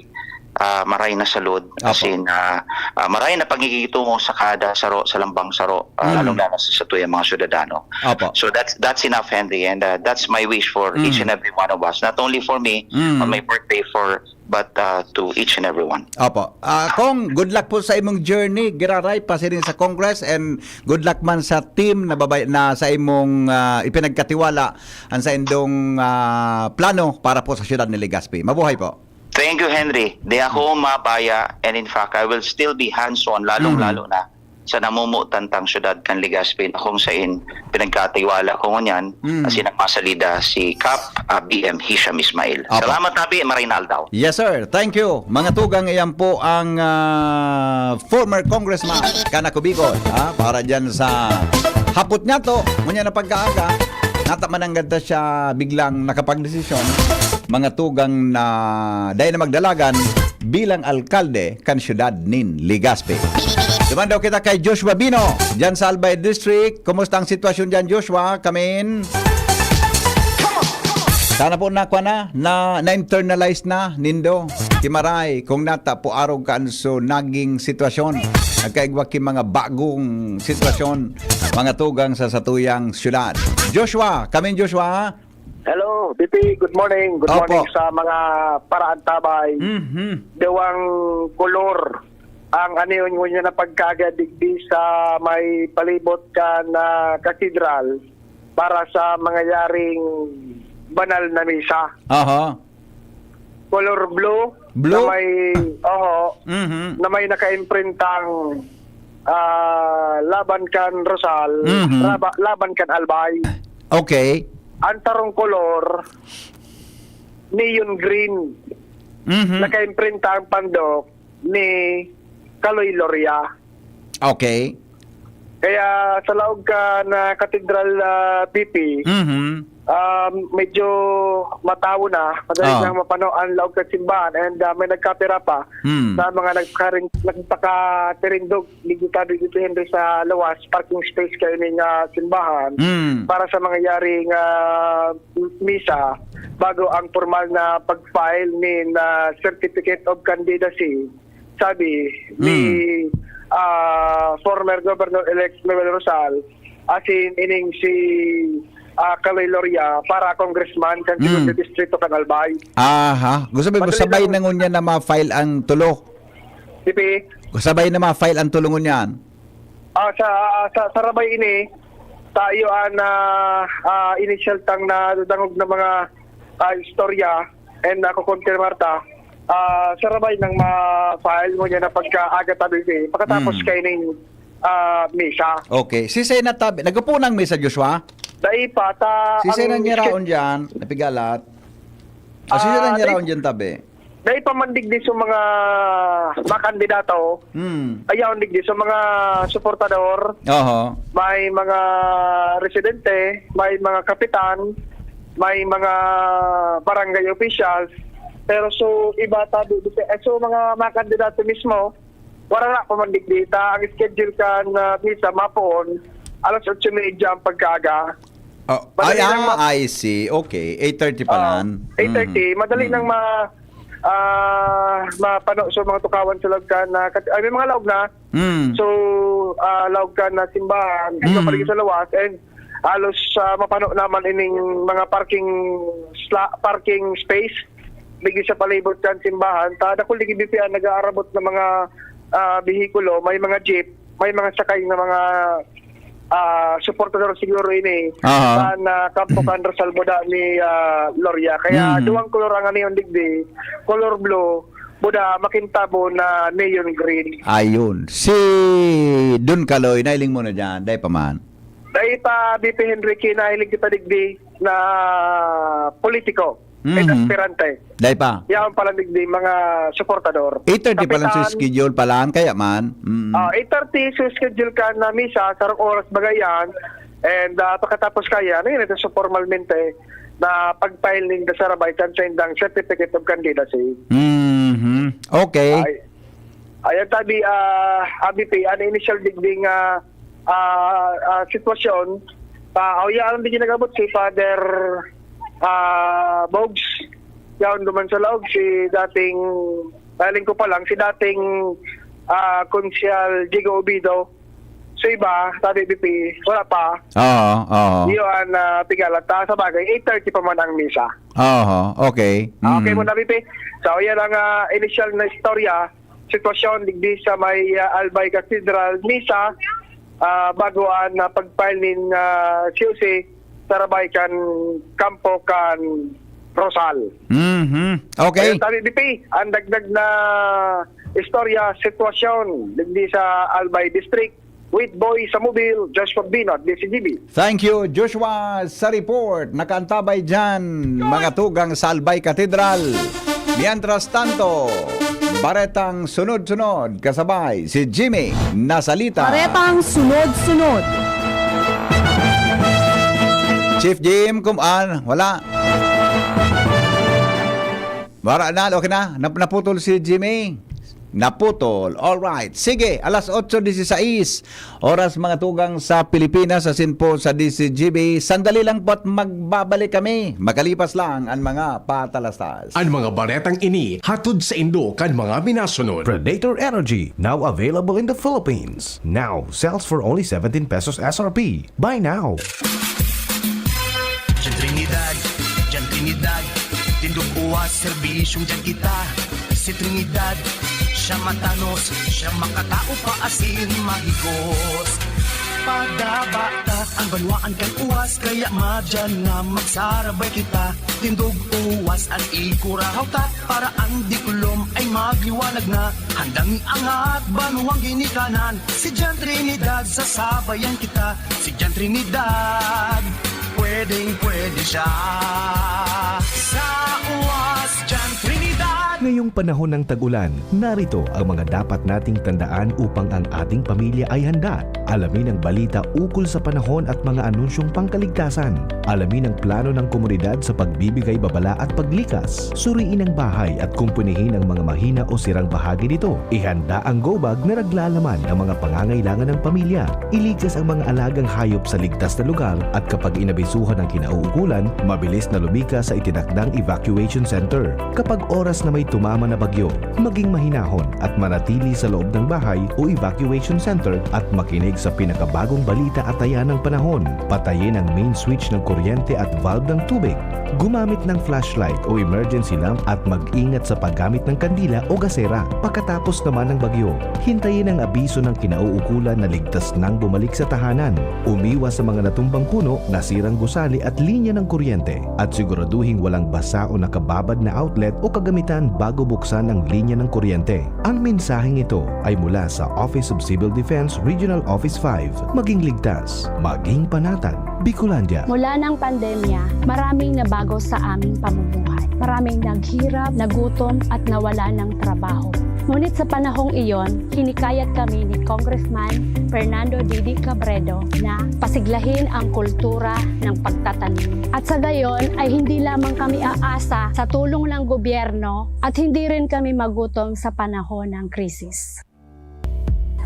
ah, maray na salud, Apo. asin, ah, ah, maray na pagigitungog sa kada saro, sa lambang saro, ah, Mm. lalong-lalo sa, sa tuyang mga syudadano. Apo. So that's, that's enough, Henry, and, ah, that's my wish for each Mm. and every one of us. Not only for me, Mm. on my birthday, for, but, ah, to each and every one. Apo. Ah, Kong, good luck po sa imong journey, giraray, pasiring sa Congress, and good luck man sa team na babay-, na sa imong, ah, ipinagkatiwala ang saindong, ah, plano para po sa siyudad ni Legazpi. Mabuhay po. Thank you, Henry. Di ako mabaya, and in fact, I will still be hands-on, lalong-lalo Mm. na sa namumutan tang syudad kan Legazpi, na kung sain pinagkatiwala ko ngunyan, Mm. asin ang masalida si Kap, ah, B M Hisham Ismail. Apo. Salamat, Abi. Maray na aldaw. Yes, sir. Thank you. Mga tugang, iyan po ang, ah, former congressman, Kanaco Bicol, ha? Para dyan sa hapot niya to, ngunyan na pagkaaga, nataman ang ganda siya biglang nakapagdesisyon, mga tugang, na dahil na magdalagan bilang alkalde kan syudad nin Legazpi. Duman daw kita kay Joshua Bino, dyan sa Albay District. Kumusta ang sitwasyon dyan, Joshua? Kamin? Sana po na, kwa na, na, na-internalize na nindo. Kimaray, kung nata po arog kan so naging sitwasyon. Nagkaigwa ki mga bagong sitwasyon, mga tugang sa satuyang syudad. Joshua, kamin Joshua? Hello, Pipi. Good morning. Good Opo. morning sa mga paraantabay. Mhm. Duwang kolor ang anion ngunyan na pagkaaga digdi sa may palibot kan, ah, katedral para sa mangyayaring banal na misa. Aha. Color blue, Blue? na may, oho, Mhm. na may nakaimprintang, ah, laban kan Rosal, Mhm. laba-, laban kan Albay. Okay. Ang sarong kolor, neon green. Mhm. Nakaimprenta ang pandok ni Kaloy Loria. Okay. Kaya sa laog kan, ah, katedral, ah, P P, Mhm. um, medyo matawo na, madali Ah. nang mapano ang laog kan simbahan, and, ah, may nagkapira pa Hmm. na mga nagkaring-, nagpakatirindog, digdi tabi dito, Henry, sa lawas, parking space kayo ning, ah, simbahan Hmm. para sa mangyayaring, ah, misa bago ang formal na pag-file nin, ah, Certificate of Candidacy, sabi ni, Hmm. ah, former Governor-elect Noel Rosal, asin ining si, ah, Kaloy Loria para congressman kan Hmm. Segundo Distrito kan Albay. Aha. Gusto mo, Madali sabay lang. na ngunyan na ma-file ang tulo? Pipi? Sabay na ma-file ang tulo ngunyan? Ah, sa, ah, sa, sa rabay ini, tayo ang, ah, ah, initial tang nadadangog na mga, ah, istorya, and nakukonfirmar ta, ah, sa rabay nang ma-file ngunyan na pagkaaga tabi ini, pagkatapos Hmm. kaining, ah, misa. Okay. Si Sena tabi, nagapo ng misa, Joshua? Dai pa, ta, Si ang Sena niya ske- raon dyan, napigalat. Ah, si Sena Ah, niya dai- raon dyan tabi. Dai pa man digdi sa mga, mga kandidato, Hmm. ayaw digdi sa mga suportador, Oho. may mga residente, may mga kapitan, may mga barangay officials, pero so iba tabi, eh, so mga, mga kandidato mismo, wala na pa man digdi. Ta, ang schedule kan, ah, misa, mapoon, alas otso y media ang pagkaaga. Oh, Madali ay, lang ah, ma- I see. Okay, eight thirty pa Ah, lang. eight thirty, Mhm. madali Mhm. lang ma-, ah, mapano sa mga tukawan sa laog kan, ah, kat-, ay, may mga laog na. Mm. So, ah, laog kan na simbahan, ito Mm. paligid sa lawas, and halos, ah, mapano naman ining mga parking sla-, parking space digdi sa palibot kan simbahan. Ta, dakul digdi an nag-aarabot na mga, ah, behikulo, may mga jeep, may mga sakay na mga, ah, suportador siguro ini Aha. kan, ah, kampo kan Rosal Buda ni, ah, Loria. Kaya Mhm. duwang kolor ang anion digdi, color blue, buda, makintab na neon green. Ayun. Si Don Kaloy, nailing mo na dyan. Dai pa man. Dai pa, B P Henrique, nahiling kita digdi na politiko, Mhm. at aspirante. Dai pa. Yaon pala digdi, mga suportador. Eight thirty pa lang sa Kapitan. schedule pa lang, kaya man. Mm. Ah, eight thirty sa schedule kan na misa, sarong oras baga yan. And, ah, pagkatapos kaya, ano yun, ito sa formalmente na pag-file ning Dasarabay kan sa indang certificate of candidacy. Mhm. Okay. Ay, ayan, tabi, ah, A B P, ang initial digdi nga, ah, ah, sitwasyon, pa, aw, yan ang digdi nag-abot si Father, ah, Bogs. Yaon duman sa laog, si dating, nahiling ko pa lang, si dating, ah, Konsehal Diego Obido. So iba, sabi, B P, wala pa. Oo, oo. Iyo ang, ah, pigala. Ta, sa bagay, eight thirty pa man ang misa. Oo, okay. Ah, okay Mm. muna, B P. So, yan ang, ah, initial na istorya, sitwasyon digdi sa may, ah, Albay Cathedral, misa, ah, bago ang, ah, pag-file nin, ah, C O C, sa rabay kan kampo kan Rosal. Mhm. Okay. Ayun, sabi, B P, ang dagdag na istorya, sitwasyon digdi sa Albay District, Witboy Samubil, Joshua Bino at D C G B. Thank you, Joshua, sa report. Nakaantabay dyan, mga tugang sa Albay Cathedral. Mientras tanto, baretang sunod-sunod, kasabay si Jimmy Nasalita. Baretang sunod-sunod. Chief Jim, kum-, ah, wala. Wala na, okay na. Nap-, naputol si Jimmy. Naputol. All right. Sige, alas otso dieciséis, oras mga tugang sa Pilipinas, asin po sa D C G B. Sandali lang po at magbabalik kami. Makalipas lang ang mga patalastas. An mga baretang ini hatod saindo kan mga minasunod. Predator Energy, now available in the Philippines. Now, sells for only seventeen pesos S R P. Buy now! Diyan Trinidad, diyan Trinidad, tindog uwas, serbisyong diyan kita. Si Trinidad, siya matanos, siya makatao pa asin mahigos. Padaba ta an banwaan kan uwas, kaya madyan na magsarabay kita. Tindog uwas an ikurahaw ta, para an diklom ay magliwanag na. Handang iangat banwang ginikanan, si Jan Trinidad, sasabayan kita. Si Jan Trinidad, pwedeng pwede siya. Sa uwas, Jan Trinidad. Ngayong panahon ng tag-ulan, narito ang mga dapat nating tandaan upang ang ating pamilya ay handa. Alamin ang balita ukol sa panahon at mga anunsyong pangkaligtasan. Alamin ang plano ng komunidad sa pagbibigay babala at paglikas. Suriin ang bahay at kumpunihin ang mga mahina o sirang bahagi nito. Ihanda ang go bag na naglalaman ng mga pangangailangan ng pamilya. Ilikas ang mga alagang hayop sa ligtas na lugar at kapag inabisuhan ang kinauukulan, mabilis na lumikas sa itinakdang evacuation center. Kapag oras na may tumama na bagyo, maging mahinahon at manatili sa loob ng bahay o evacuation center at makinig sa pinakabagong balita at taya ng panahon. Patayin ang main switch ng kuryente at valve ng tubig. Gumamit ng flashlight o emergency lamp at mag-ingat sa paggamit ng kandila o gasera. Pagkatapos naman ng bagyo, hintayin ang abiso ng kinauukulan na ligtas nang bumalik sa tahanan. Umiwas sa mga natumbang puno, nasirang gusali at linya ng kuryente. At siguraduhing walang basa o nakababad na outlet o kagamitan bago buksan ang linya ng kuryente. Ang mensaheng ito ay mula sa Office of Civil Defense Regional Office five. Maging ligtas, maging panatag. Bicolandia. Mula ng pandemya, maraming nabago sa aming pamumuhay. Maraming naghirap, nagutom, at nawala ng trabaho. Ngunit sa panahong iyon, hinikayat kami ni Congressman Fernando Didi Cabredo na pasiglahin ang kultura ng pagtatanim. At sa gayon ay hindi lamang kami aasa sa tulong ng gobyerno at hindi rin kami magutom sa panahon ng krisis.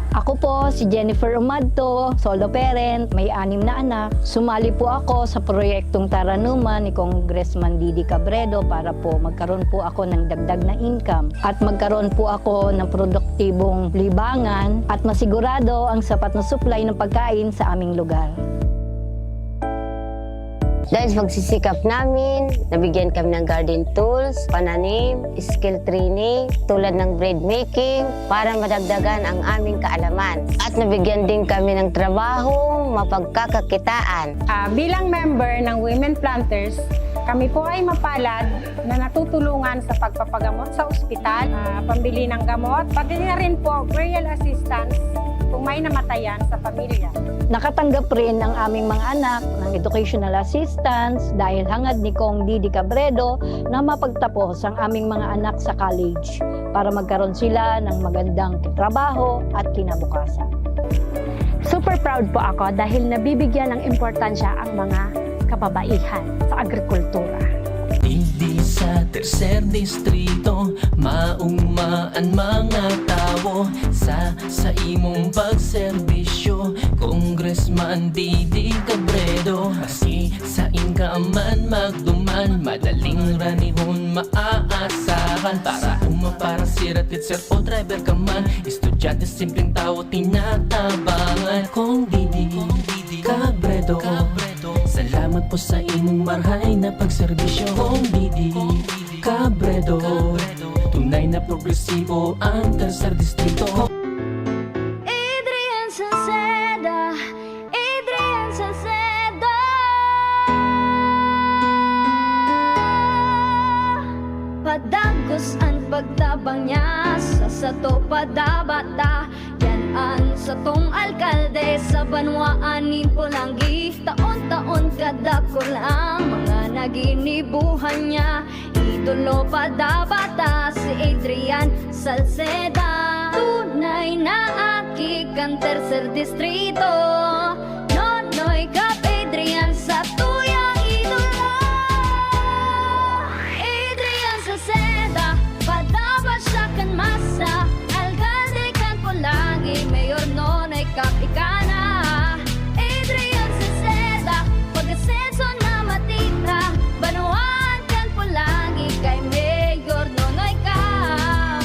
Ako po si Jennifer Umadto, solo parent, may anim na anak. Sumali po ako sa proyektong Taranuman ni Congressman Didi Cabredo para po magkaroon po ako ng dagdag na income at magkaroon po ako ng produktibong libangan at masigurado ang sapat na supply ng pagkain sa aming lugar. Dahil sa pagsisikap namin, nabigyan kami ng garden tools, pananim, skill training, tulad ng bread making, para madagdagan ang aming kaalaman. At nabigyan din kami ng trabahong mapagkakakitaan. Ah, bilang member ng Women Planters, kami po ay mapalad na natutulungan sa pagpapagamot sa ospital, ah, pambili ng gamot, pati na rin po burial assistance kung may namatayan sa pamilya. Nakatanggap rin ang aming mga anak ng educational assistance dahil hangad ni Cong Didi Cabredo na mapagtapos ang aming mga anak sa college para magkaroon sila ng magandang trabaho at kinabukasan. Super proud po ako dahil nabibigyan ng importansya ang mga kababaihan sa agrikultura. Digdi sa tercer distrito, maogma an mga tawo sa, sa imong pagserbisyo, Congressman Didi Cabredo. Maski sain ka man magduman, madaling ranihon maaasahan. Para uma, para sira, teacher o driver ka man, estudyante, simpleng tawo, tinatabangan. Cong Didi Cabredo, salamat po sa imong marahay na pagserbisyo. Cong Didi Cabredo, tunay na progresibo ang Tercer Distrito. Adrian Salceda, Adrian Salceda. Padagos an pagtabang niya sa sato, padaba ta. Yan An satong alkalde sa banwaan nin Polangui, taon-taon kadakul ang mga naginibuhan niya. Idolo pa dapat ta si Adrian Salceda. Tunay na aki kan tercer distrito. Nonoy Cap Adrian sa tuyang idolo. Adrian Salceda, padaba siya kan masa. Alkalde kan Polangui, Mayor Nonoy Cap ika na. Adrian Salceda, pag-asenso na matira. Banwaan kan Polangui kay Mayor Nonoy Cap.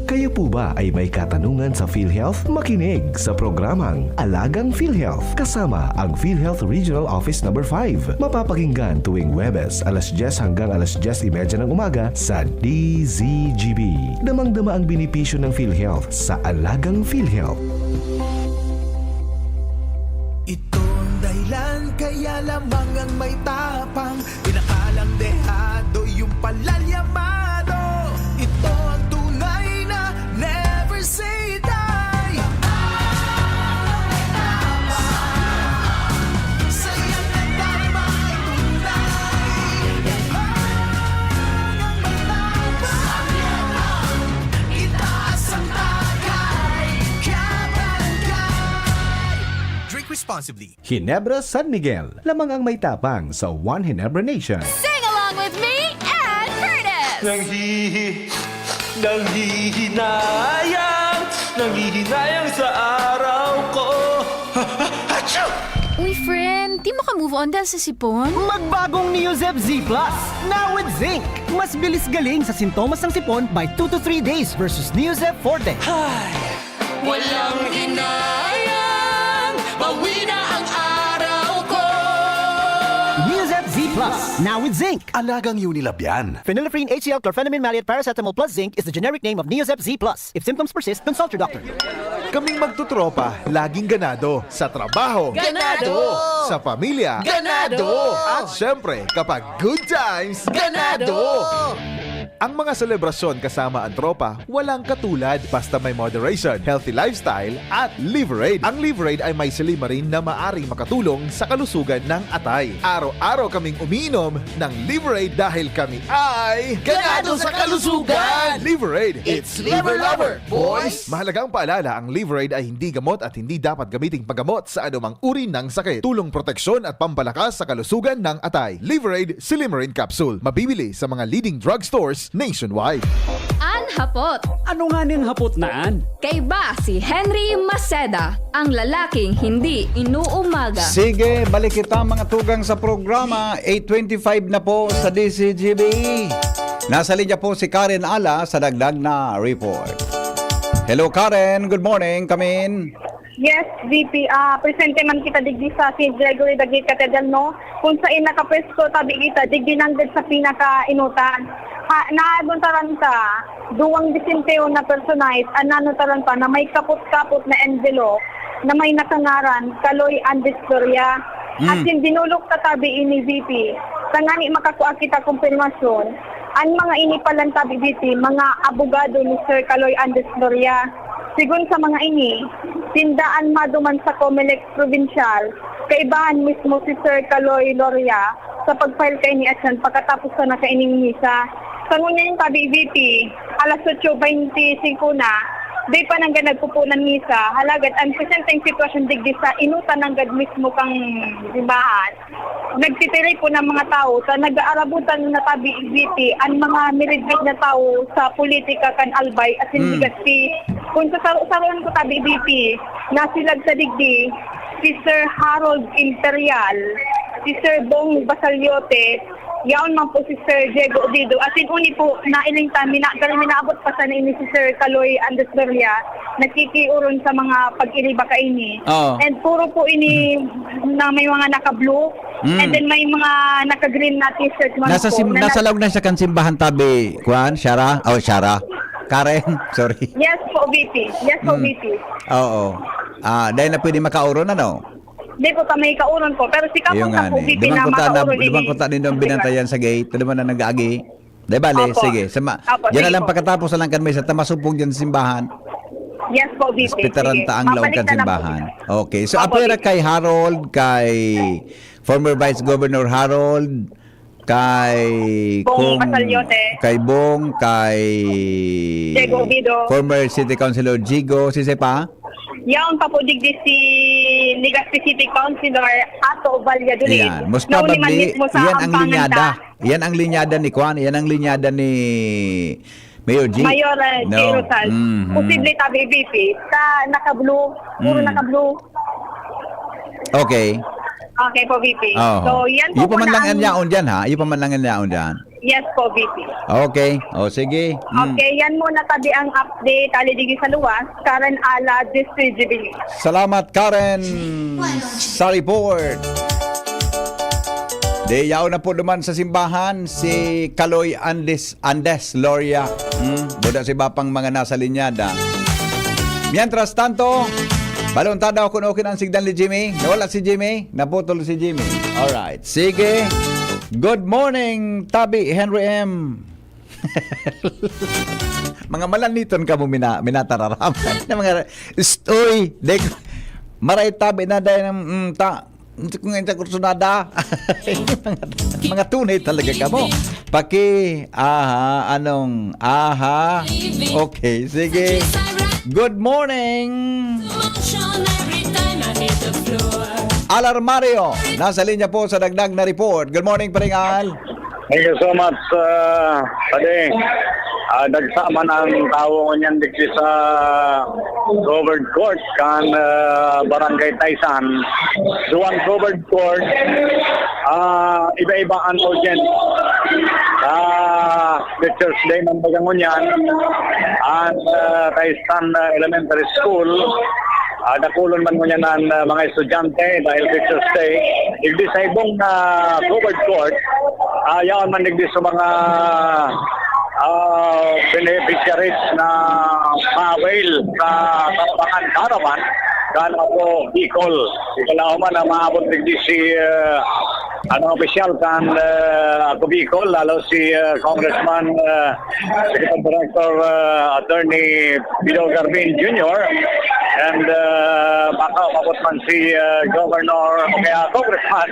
Kayo po ba ay may katanungan sa PhilHealth? Makinig sa programang Alagang PhilHealth kasama ang PhilHealth Regional Office Number five. Mapapakinggan tuwing Huwebes, alas dyes hanggang alas dyes y media ng umaga sa D Z G B. Damang-dama ang benepisyo ng PhilHealth sa Alagang PhilHealth. Ito ang dahilan kaya lamang ang may tapang, pinakalang dehado yung palalyamado. Ito ang tunay na never say die. Saya na tayo makitunay. Ang may tapang, itaas ang tagay, kabarangay. Drink responsibly. Ginebra San Miguel, lamang ang may tapang sa One Ginebra Nation. Sing along with me and Curtis! Nanghihi-, nanghihinayang, nanghihinayang sa araw ko. Achoo! Uy, friend, di mo ka move on dahil sa sipon? Magbagong Neozep Z Plus, now with zinc. Mas bilis galing sa sintomas ng sipon by two to three days versus Neozep Forte. Ay! Walang hinayang, bawi na ang araw ko. Neozep Z Plus, now with zinc. Alagang Unilab yan. Phenylephrine H C L, chlorphenamine maleate, paracetamol plus zinc is the generic name of Neozep Z Plus. If symptoms persist, consult your doctor. Kaming magtutropa, laging ganado. Sa trabaho. Ganado! Sa pamilya. Ganado! At syempre, kapag good times, ganado! Ang mga selebrasyon kasama ang tropa, walang katulad basta may moderation, healthy lifestyle, at Liverade. Ang Liverade ay may silymarin na maaring makatulong sa kalusugan ng atay. Araw-araw kaming umiinom ng Liverade dahil kami ay ganado sa kalusugan! Liverade, it's Liver Lover, boys! Mahalagang paalala, ang Liverade ay hindi gamot at hindi dapat gamiting paggamot sa anumang uri ng sakit. Tulong proteksyon at pampalakas sa kalusugan ng atay. Liverade Silymarin Capsule. Mabibili sa mga leading drugstores nationwide. An hapot. Ano nga ning hapot na an? Kaiba si Henry Maceda, ang lalaking hindi inuumaga. Sige, balik kita, mga tugang, sa programa. Eight twenty-five na po sa D Z G B. Nasa linya po si Karen Ala sa dagdag na report. Hello, Karen. Good morning. Come in. Yes, V P. Ah, presente man kita digdi sa Saint Gregory the Great Cathedral, no? Kung sain nakapwesto tabi kita, digdi nanggad sa pinakainutan. Ha, naaduntaran ka, duwang desinteon na personahe, an nanutaran pa na may kapot-kapot na envelope na may nakangaran, Kaloy Andes Gloria. Mm. Asin dinulok ta tabi ini, V P. Tangani makakua kita kumpirmasyon, an mga ini palan tabi, V P, mga abogado ni Sir Kaloy Andes Gloria. Sigon sa mga ini, sinda an maduman sa Comelec Provincial, kaibahan mismo si Sir Kaloy Loria sa pag-file kaini atyan pakatapos sana kaining misa. Sa ngunyan tabi, V P, alas otso beintisinko na, di pa nanggad nagpupunan misa, halagad an presenteng sitwasyon digdi sa inutan nanggad mismo kan simbahan. Nagtitirik po ng mga tao sa nag-aarabutan na tabi, V P, an mga miridmid na tao sa politika kan Albay asin Hmm. Legazpi. Kung sa saro-saroan ko tabi, V P, nasilag sa digdi si Sir Harold Imperial, si Sir Bong Basaliote, yaon man po si Sir Diego Odido. Asin uni po, nailing ta, mina-, dahil minaabot pa sana ini si Sir Kaloy Andes Gloria, nakikiuron sa mga pag-iriba kaini. Oo. And puro po ini na may mga naka-blue. Mm. And then may mga naka-green na t-shirt man Nasa po sim-, na nasa nag- laog na siya kan simbahan tabi, kuan, Shara? Oh, Shara. Karen, sorry. Yes po, V P. Yes po, Mm. V P. Oo. Ah, dahil na pwede makauron, ano? Di po kami kauron po. Pero si Kapon Ayun ka nga po, ni. V P, Di man na ko ta na, makauron di man ini. ko ta nindong binantayan sa gate. Di man na nag-aagi. Di bale, Opo. sige. Sama, Opo, diyan na sige lang po. pagkatapos na lang kan misa, ta masupog diyan sa simbahan. Yes po, V P. Respetaran Sige. ta ang laog Mabalik kan na lang po. simbahan. Okay. So, Opo, apwera V P. kay Harold, kay former Vice Governor Harold, kay Bong Kung, Masaliote. kay Bong, kay Diego Ovido. former City Councilor Jigo, sisay pa? Yaon pa po digdi si Legazpi City Councilor Ato Valladolid. Yan. Most Na uli man probably, mismo sa yan ang Ampangan linyada. ta. Yan ang linyada ni Kwan, yan ang linyada ni Mayor G. Mayor, uh, No. G. Rosal. Mhm. Posible tabi, V P. Sa naka-blue, puro Mm. naka-blue. Okay. Okay po, V P. Oo. So, yan po Iyo pa man muna lang ang ang yaon dyan, ha? Iyo pa man lang ang yaon dyan. Yes po, V P. Okay. O, sige. Mm. Okay, yan muna tabi ang update. Ali digdi sa luwas. Karen Ala, District Jubilee. Salamat, Karen, sa report. Di, yaon na po duman sa simbahan si Kaloy Andes, Andes Loria. Hmm? Buda si Bapang mga nasa linyada. Mientras tanto, balon ta daw kung okay na ang signal ni Jimmy. Nawala si Jimmy. Naputol si Jimmy. Alright. Sige. Good morning, Tabi Henry M. Mga malaniton kamo mina-, minatararam na mga, "Shh, uy, dek, maray tabi na dahil ng, mm, ta, kung sa kursunada." mga, mga tunay talaga kamo. Paki, aha, anong, aha. Okay, sige. Good morning. Alarmario, nasa linya po sa dagdag na report. Good morning, Paring Al. Thank you so much, uh, Padi. Ah, dagsa man ang tawo ngunyan digdi sa covered court kan, ah, Barangay Taysan. Duwang covered court, ah, iba-iba ang audience. Ah, Teachers Day man baga ngunyan, ang, ah, Taysan, ah, Elementary School, ah, dakulon man ngunyan ang, ah, mga estudyante dahil Teachers Day. Digdi sa ibong, ah, covered court, ah, yaon man digdi sa mga, ah, beneficiaries na ma-avail sa Tambangan Caravan kan Ako Bicol. Ikalaw man na maabot digdi si, ah, ano, opisyal kan, ah, Ako Bicol, lalo si, ah, Congressman, ah, Executive Director, ah, Attorney Pido Garvin Junior, and, ah, baka umabot man si, ah, Governor o kaya Congressman,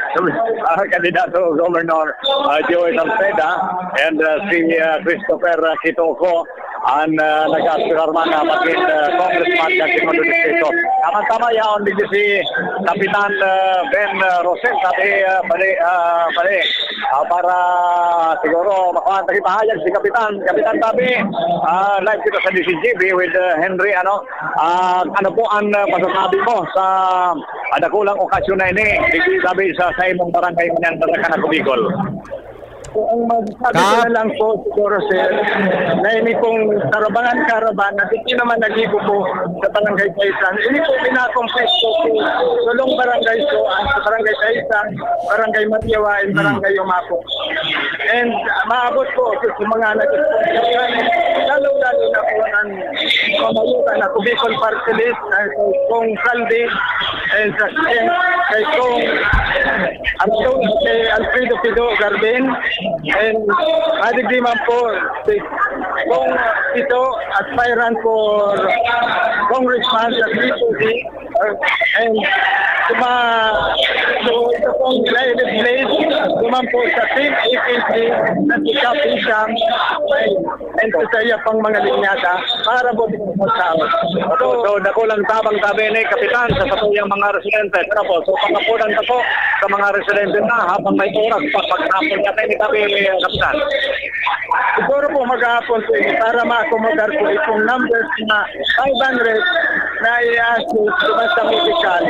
ah, kandidato Governor, ah, Joey Salceda, and, ah, si, ah, Christopher, ah, Quitoco, ang, ah, nag-aspirar man na maging, ah, congressman sa segundo distrito. Tama-tama yaon, digdi si Kapitan, ah, Ben, ah, Rosel, sabi, ah, pali, ah, pali, ah, para siguro makuha ang pahayag si Kapitan. Kapitan, sabi, ah, live kita sa D C G B with, ah, Henry, ano, ah, ano po ang, ah, masasabi mo sa, ah, dakulang okasyon na ini? Digdi sabi sa, sa imong barangay, Manandarakan, Ako Bicol. So, ang masasabi ko Kap- na lang po siguro, sir, na ini pong Tarabangan Caravan na dito naman nagibo po sa Barangay Taysan. Ini po pinakompleks po sa tulong barangay po, ang sa Barangay Taysan, Barangay Matiawa, and Hmm. Barangay Umapo. And, ah, maabot po sa, sa mga nag-sponsor, lalong-lalo na po ang pamalutan na Ako Bicol Party List, ah, kay Kong Saldi, and sa, kay Kong Anton, kay Alfredo Pido Garben, and madigdi man po si Kong Tito, aspirant for congressman sa Quezon City, uh, and sa mga, so, ito pong private place, duman po sa Team A P C na si Kap Isang, and sa iya pang mga linyada, para po sa tao. Opo, so, dakulang tabang tabi ni Kapitan sa satuyang mga residente. Pero po, so, pangapunan na po sa mga residente na habang may oras pa, pagkatapos niya tayo ni tabi, Kapitan. Siguro po maghapon po ini para ma-accommodar po itong numbers na five hundred na i-assist sa basta medical.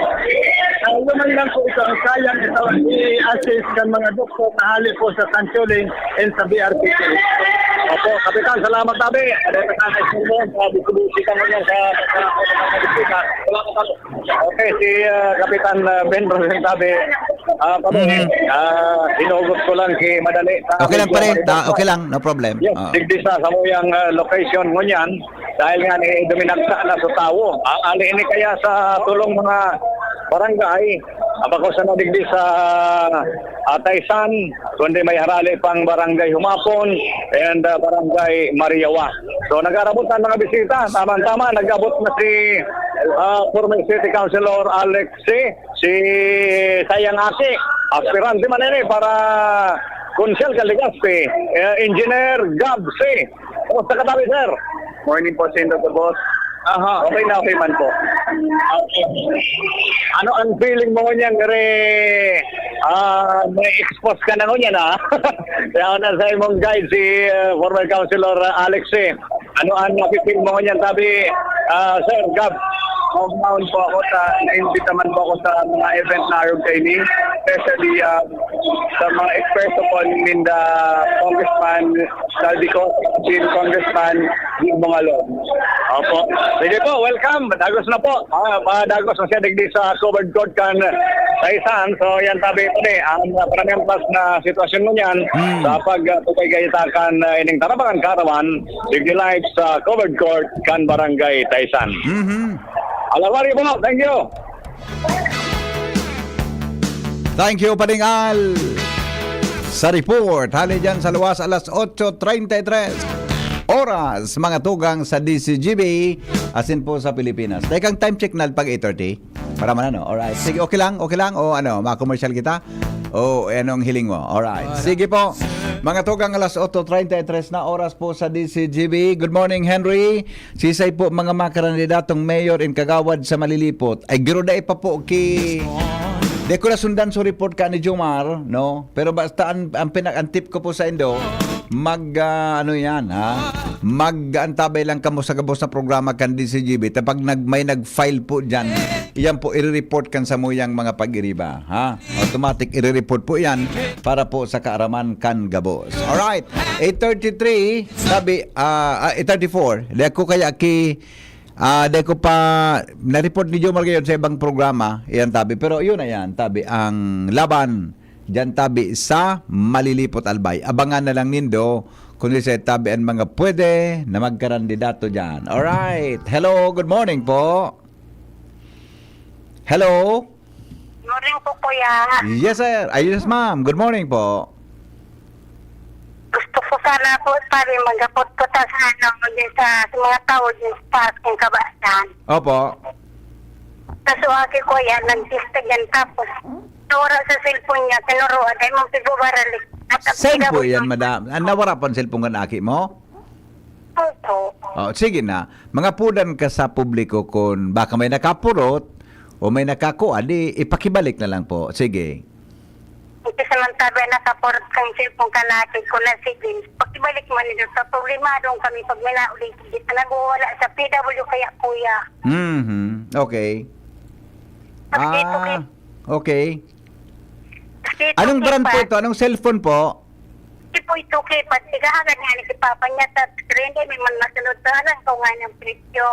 Ah, yun man lang po isang sayang ito i-assist ng mga doktor na hali po sa Tanchuling and sa B R P T. Opo, Kapitan, salamat tabi. Ano yung kasama sa inyo? Sa distribution ka ngayon sa, sa, sa, sa, sa, salamat tabi. Okay, si, ah, Kapitan, ah, Ben Rosenthal, ah, pa Mhm. ah, hinugot ko lang ki madali. Okay lang, pare. Ta-, okay lang, no problem. Yes, Oo. digdi sa samuyang, ah, location ngunyan, dahil nga ni duminagsa na sa tawo. Ang ali ini kaya sa tulong mga barangay, Abako sana digdi sa, ah, Taysan, kundi may harali pang Barangay Humapon and, ah, Barangay Mariawa. So, nag-aarabot ang mga bisita. Tama-tama, nag-abot na si, ah, former City Councilor Alex C, si Sayang Aki. Aspirante man ini para Konsehal kan Legazpi, eh, Engineer Gab C. Kumusta ka tabi, sir? Morning po, Sen Toto Boss. Aha. Okay na okay man po. Okay. Ano ang feeling mo ngunyan, kare? Ah, may expose ka na ngunyan, ah. Kaya na sa imong guide, si, uh, former Councilor, uh, Alex, eh. Ano ang nafe-feel mo ngunyan, tabi, ah, Sir Gab? Homebound po ako sa, naimbita man po ako sa mga event na arog kaini, especially, ah, sa mga eksperto po ninda Congressman Saldi Co, si Congressman Jim Bongalon. Opo. Sige po, welcome. Dagos na po. Ah, padagos na siya digdi sa covered court kan Taysan. So, yan tabi po ni ang, ah, panamiantas na sitwasyon mo niyan Hmm. sa pag, ah, pagkagayatakan, ah, ining tarabangan karawan, digdi live sa covered court kan Barangay Taysan. Mhm. Alarmario po, thank you. Thank you, Pading Al, sa report. Hali dyan sa luwas, alas otso treinta y tres oras, mga tugang sa D C G B, asin po sa Pilipinas. Tekang time check na pag eight thirty. Para man ano. Alright. Sige, okay lang, okay lang. O ano, ma-commercial kita? O eh, anong hiling mo? Alright. Sige po. Mga tugang, alas otso treinta y tres na oras po sa D C G B. Good morning, Henry. Sisay po mga makarandidatong mayor and kagawad sa Malilipot? Ay, giro dai pa po ki-, di ko nasundan sa report ka ni Jomar, no? Pero basta ang, ang, pinag-, ang tip ko po sa indo, mag, ah, ano yan, ha? Mag-antabay lang kamo sa gabos na programa kan D C G B. Tapag nag, may nag-file po dyan, iyan po, i-report kan samuyang mga pag-iriba, ha? Automatic, i-report po yan para po sa kaaraman kan gabos. Alright, eight thirty-three, sabi, ah, ah, eight thirty-four, di ako kaya ki-, ah, di ko pa, na-report ni Jomar ngayon sa ibang programa, iyan tabi. Pero yun na yan, tabi, ang laban diyan tabi sa Malilipot, Albay. Abangan na lang nindo kung sa tabi ang mga pwede na magkarandidato diyan. Alright. Hello, good morning po. Hello? Morning po, kuya. Yes, sir. Ay, yes, ma'am. Good morning po. Gusto ko sana po, pare, mag-apot ko ta sa, ano, din sa, sa mga tao din sa taas ng kabataan. Opo. Kaso aki ko yan, nag-text yan, tapos nawara sa cellphone niya, tinuruan, ay mong pigubaralis. Saan po yan, madam? Ah, nawara po ang cellphone kan aki mo? Opo. Oh, sige na. Mangapudan ka sa publiko kung baka may nakapurot o may nakakua, di ipakibalik na lang po. Sige. Ito sa man tabi, nakapurot kang cellphone ka natin ko na sige. Pakibalik mo nito sa problemadong kami pag may nauli. Dito nagwawala sa P W kaya, kuya. Mhm. Okay. Pag dito, Ah, okay. Pag dito, Anong brand po ito? Anong cellphone po? Di po ito, keypad. Tigahagan nga ni si Papa niya, touch screen. Di may man masunod sa alam ko nga ng presyo.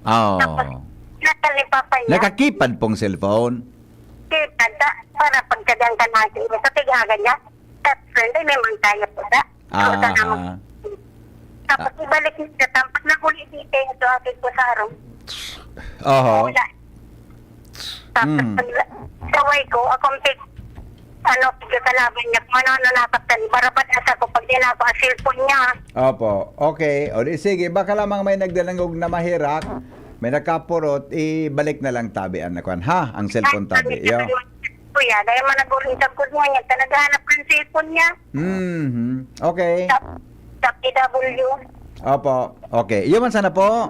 Oo. Tapos, nakal ni Papa niya. Naka-keypad pong cellphone? Keypad, ta-, para pagtsagaan ka natin. Sa tigahagan niya, touch screen. Di may man kaya po sa. Ah, So, sana ha. mag-, tapos Ah. ibalik niya sa tampak na huli dito, ito akin po sa harong. Oho. Wala. Tapos Hmm. pag saway ko, akong pig-, ano, pagkakalaban niya, kung ano-ano nasaktan, barabat asa ko, pag dinako ang cellphone niya. Opo. Okay. O di, sige. Baka lamang may nagdalangog na maherak, may nakapurot, ibalik na lang tabi, ang nakuan, ha? Ang cellphone tabi. Ay, Yo. Kuya, dahil man nag-uring sa good mo niya, talaga hanap ang cellphone niya. Mhm. Okay. Sa, sa P W. Opo. Okay. Iyo man sana po.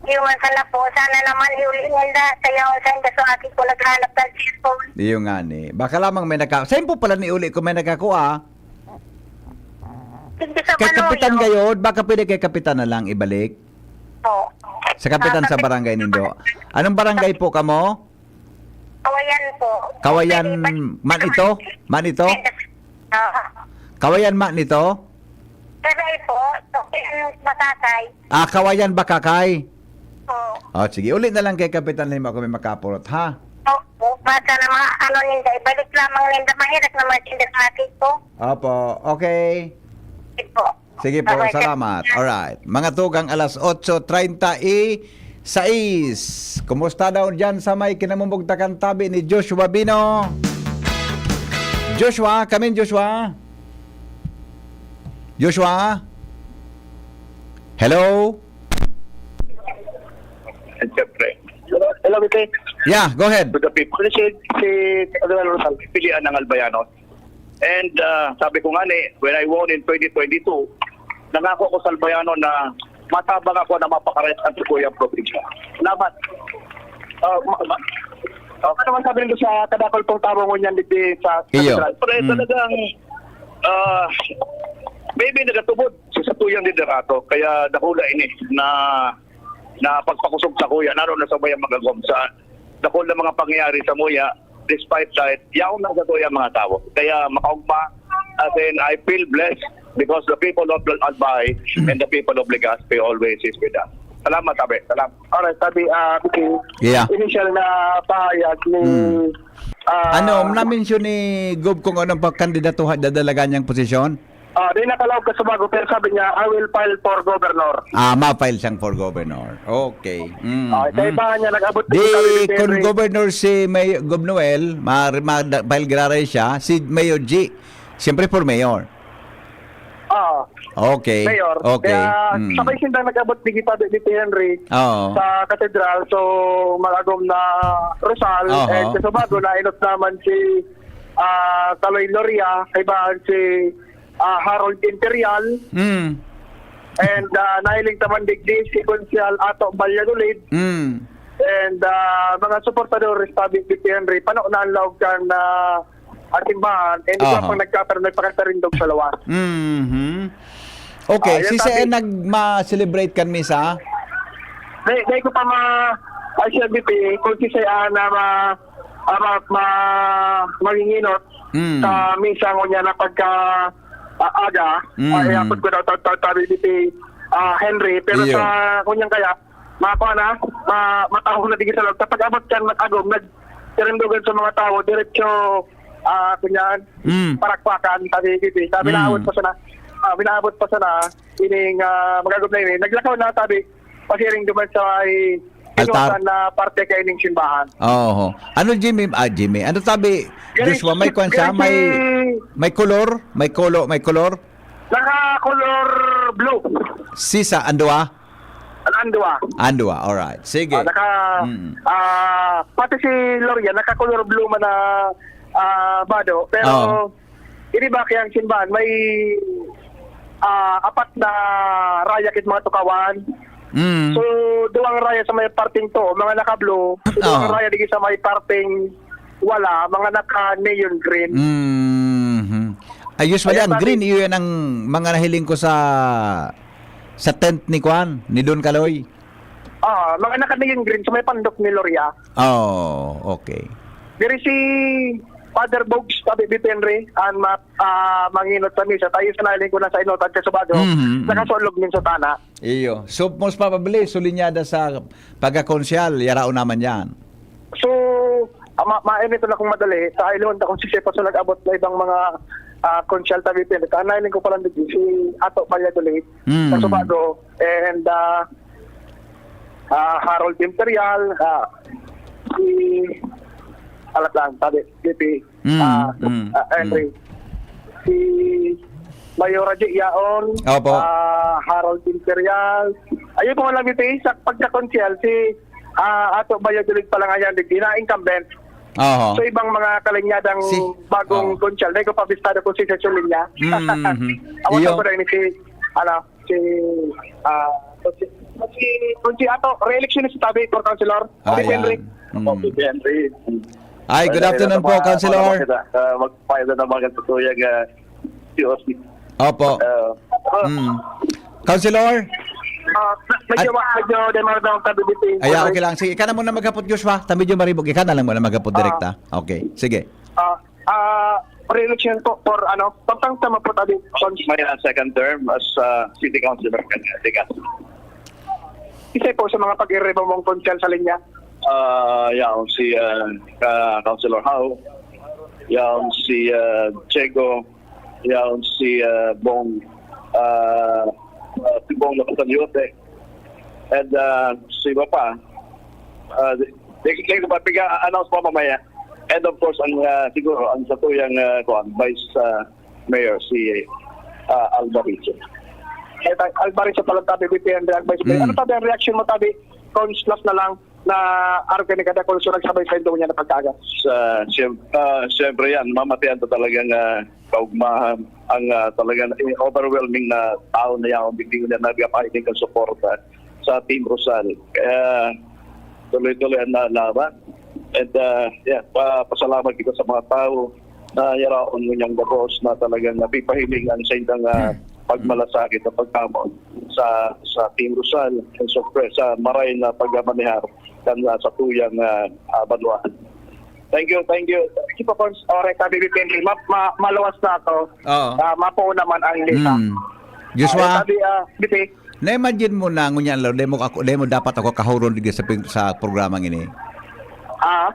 Iyo man sana po. Sana naman iuli ninda. Sayaw sa inda so aki ko naghanap ng cellphone. Iyo nga ni. Baka lamang may naka-, saan po pala ni uli kung may nakakua? Hindi sa Kay Kapitan Manoyong. Gayod, baka pwede kay Kapitan na lang ibalik? Po. Sa Kapitan Ah, sa Kapitan. Barangay nindo. Anong barangay po kamo? Kawayan po. Kawayan Pwede ba? Man ito? Man ito? Oo. Kawayan man ito? Kawayan po. Okay, Bakakay. Ah, Kawayan, Bakakay. Oo. Oh, sige. Uli na lang kay Kapitan Lima kung may makapurot, ha? Opo. Basta na mga ano ninda, ibalik lamang ninda. Mahirap naman sinda sa akin po. Opo. Okay. Sige po. Sige po, Bye-bye, sir. Salamat. Alright. Mga tugang, alas otso treinta y sais. Kumusta daw diyan sa may kinamumugtakan tabi ni Joshua Bino? Joshua, come in, Joshua. Joshua? Hello? And syempre, hello, Vicky. Yeah, go ahead. To the people. Si, si Admiral Rosal, pilihan ng Albayano. And uh, sabi ko nga ni, when I won in twenty twenty-two, nangako ako sa Albayano na matabang ako na mapakarehas ang Tukuyang probinsya. Salamat. Uh, ma- ma- uh, ano man sabi nito sa kadakol pong tawo ngunyan dito sa Iyo. Katedral? Pero Mm. talagang uh, maybe nagatubod sa satuyang liderato. Kaya dakula ini na na pagpakusog sa kuya, naroon na sa mayang magagom sa dakul na mga pangyayari sa muya, despite that, yaon na sa kuya mga tao. Kaya makaugma, as in, I feel blessed because the people of Albay and the people of Legazpi always is with us. Salamat, Abe. Salamat. Alright, sabi, ah, Vicky, Yeah. initial na pahayag ni Hmm. ah, Ano, na-mention ni Gob kung anong pagkandidatuhan, dadalagan niyang posisyon? Ah, di nakalaog ka sa bago, pero sabi niya, "I will file for governor." Ah, ma-file siyang for governor. Okay. Mm, Ah, sa mm. iba niya, nag-abot Di, sa sabi ni kung Henry. Governor si May, Gob Noel, ma, ma, file graray siya, si Mayor G, siyempre for mayor. Ah, Okay. Mayor. Okay. Kaya Mm. sabay sindang nag-abot digdi pa ni Henry Oo. sa katedral. So, malagom na Rosal. Aha. And sa Sabado, nainot naman si ah, Kaloy Loria, kaibahan si ah, Harold Imperial. Mm. And ah, nahiling taman digdi si Konsehal Ato Valladolid. Mm. And ah, mga suportadores, sabi ni Henry, pano na ang laog kan ah, simbahan. And ito Aha. pang nagkakaroon, nagpakatarindog sa lawas. Mhm. Okay, Ah, yan si sabi- Saan nagma-celebrate kan misa? Dahil, dahil ko pa ma... Ay, siya, B P, kung si Saan na ma... ah, ma, ma manginginot Mm. sa misa ngunyan na pagka ah, aga, Mm. ay, apod ko daw, ta- ta- tabi ni si ah, Henry, pero Iyo. sa ngunyan kaya, makuha na, ma, matahong na digdi sa loob. Sa pag-abot kan mag-agom, nagtirindogan sa mga tao, diretso, ah, kunyan, Mm. parakpakan, sabi ni Bibi. Sabi Mm. naabot pa sana, ah, binaabot pa sana, ining ah, mag-agom na ini. Naglakaw na, sabi, pasiring duman sa may Altar. inutan na parte kaining simbahan. Oho. Ano, Jimmy? Ah, Jimmy. Ano sabi, Galing- Joshua, may kwan siya? galing May, si- may color? May kolo? May color? Naka-color blue. Sisa, andua? Ang andua. Andua, alright. Sige. Ah, naka, Mm. ah, pati si Loria, naka-color blue man na ah, bado. Pero, Oo. ini ba kaya ang simbahan? May ah, apat na raya kit mga tukawan. Mm. So, duwang raya sa may parting to, mga naka-blue. So, duwang Oo. raya digi sa may parting wala, mga naka-neon green. Mhm. Ay, usually, Ayan, ang sabi- green, iyon ang mga nahiling ko sa sa tent ni Kwan, ni Don Kaloy. Ah, mga naka-neon green sa may pandok ni Loria. Oh, okay. Diri si Father Bogs, sabi ni Henry, ang ma, ah, manginot sa misa. Tayo sa nahiling ko na sa inot at kasubado. Mhm, mhm. Nakasulog nin sutana. Iyo. So, most probably, sulinyada sa pagkakonsyal, yarao naman yan. So, ah, ma mainit na kung madali. Sa Ilon, kung si Shepa, so nag-abot na ibang mga ah, konsyal tabi pin. Ang nahiling ko pala dito, si Ato Valladolid, Mm. sa Subago, and ah, ah, Harold Imperial, ah, si, alat lang, sabi, P P, Mm, ah, mm, ah, Henry, si Mayor Raji Yaon, Opo. ah, Harold Imperial. Ayun po lang, P P, sa pagkakonsyal, si ah, Ato Valladolid pala ngayon, di na incumbent. Oho. So, ibang mga kalinyadang Si- bagong Oo. konsyal. Dahil ko pabistado kung si Session Linya. Mm, mhm. Awan Iyo. ko rin si, ano, si, ah, si, si, si Ato, re-election na si Tabi for councilor. Ah, Si Henry. yan. Mm. Oh, si Henry. Ay, good Ay, afternoon ito po, pa, Councilor. ano, kita, ah, magpapayada ng mga katutuyang, ah, C O C. Opo. Ah, Mm. Councilor? Ah, medyo, At- medyo demar daw ang sabi dito. Ay, okay lang. Sige, ikaw na muna maghapot, Joshua. Tabi yung maribog. Ikaw na lang muna maghapot direkta. Okay, sige. Ah, ah, re-election po for, ano, pagtang sa mapot abi. My uh, second term as uh, city councilor kan Ligas. Isa po sa mga pag-iribamong konsyal sa linya. Uh, yaon si uh, uh, Councilor Hao, yaon si uh, Chego, yaon si uh, Bong, uh, uh, si Bong Lapatanyote. And, ah, sa iba pa, ah, di, di, di ko pa, piga-announce pa mamaya. And of course, ang, ah, siguro, ang sa tuyang, ah, kuwan, Vice, ah, Mayor, si, ah, Alvaricio. Eh, ta-, Alvaricio pala, tabi, B P N, React Vice Mayor. Hmm. Ano, tabi, ang reaction mo, tabi? Cons plus na lang na arog ka ni kada konsul nagsabay sa indong niya na pagkaga. Sa, siyem-, ah, siyempre yan, mamatian ta talagang, ah, kaugmahan ang, ah, talagang, eh, overwhelming na tao na yan, hindi nila nagpapahiling ang suporta sa Team Rosal. Kaya tuloy-tuloy ang laban. And, ah, yeah, pa-, pasalamat kita sa mga tao na yaraon mo niyang gabos na talagang napipahiling ang sa indang, ah, pagmalasakit at pagkamot sa, sa Team Rosal, and siyempre sa maray na pagmamanehar kan, ah, sa tuyang, ah, ah, banwaan. Thank you, thank you. Sige po, Cons. Alright, sabi ni Henry, ma-, ma-, maluwas na ako. Oo. Ah, mapuo naman ang lista. Hmm. Joshua? Alright, sabi, ah, B P. Na-imagine mo na, ngunyan, lo, demo ako, demo dapat ako kahuron digdi sa pin-, sa programang ini. Ah?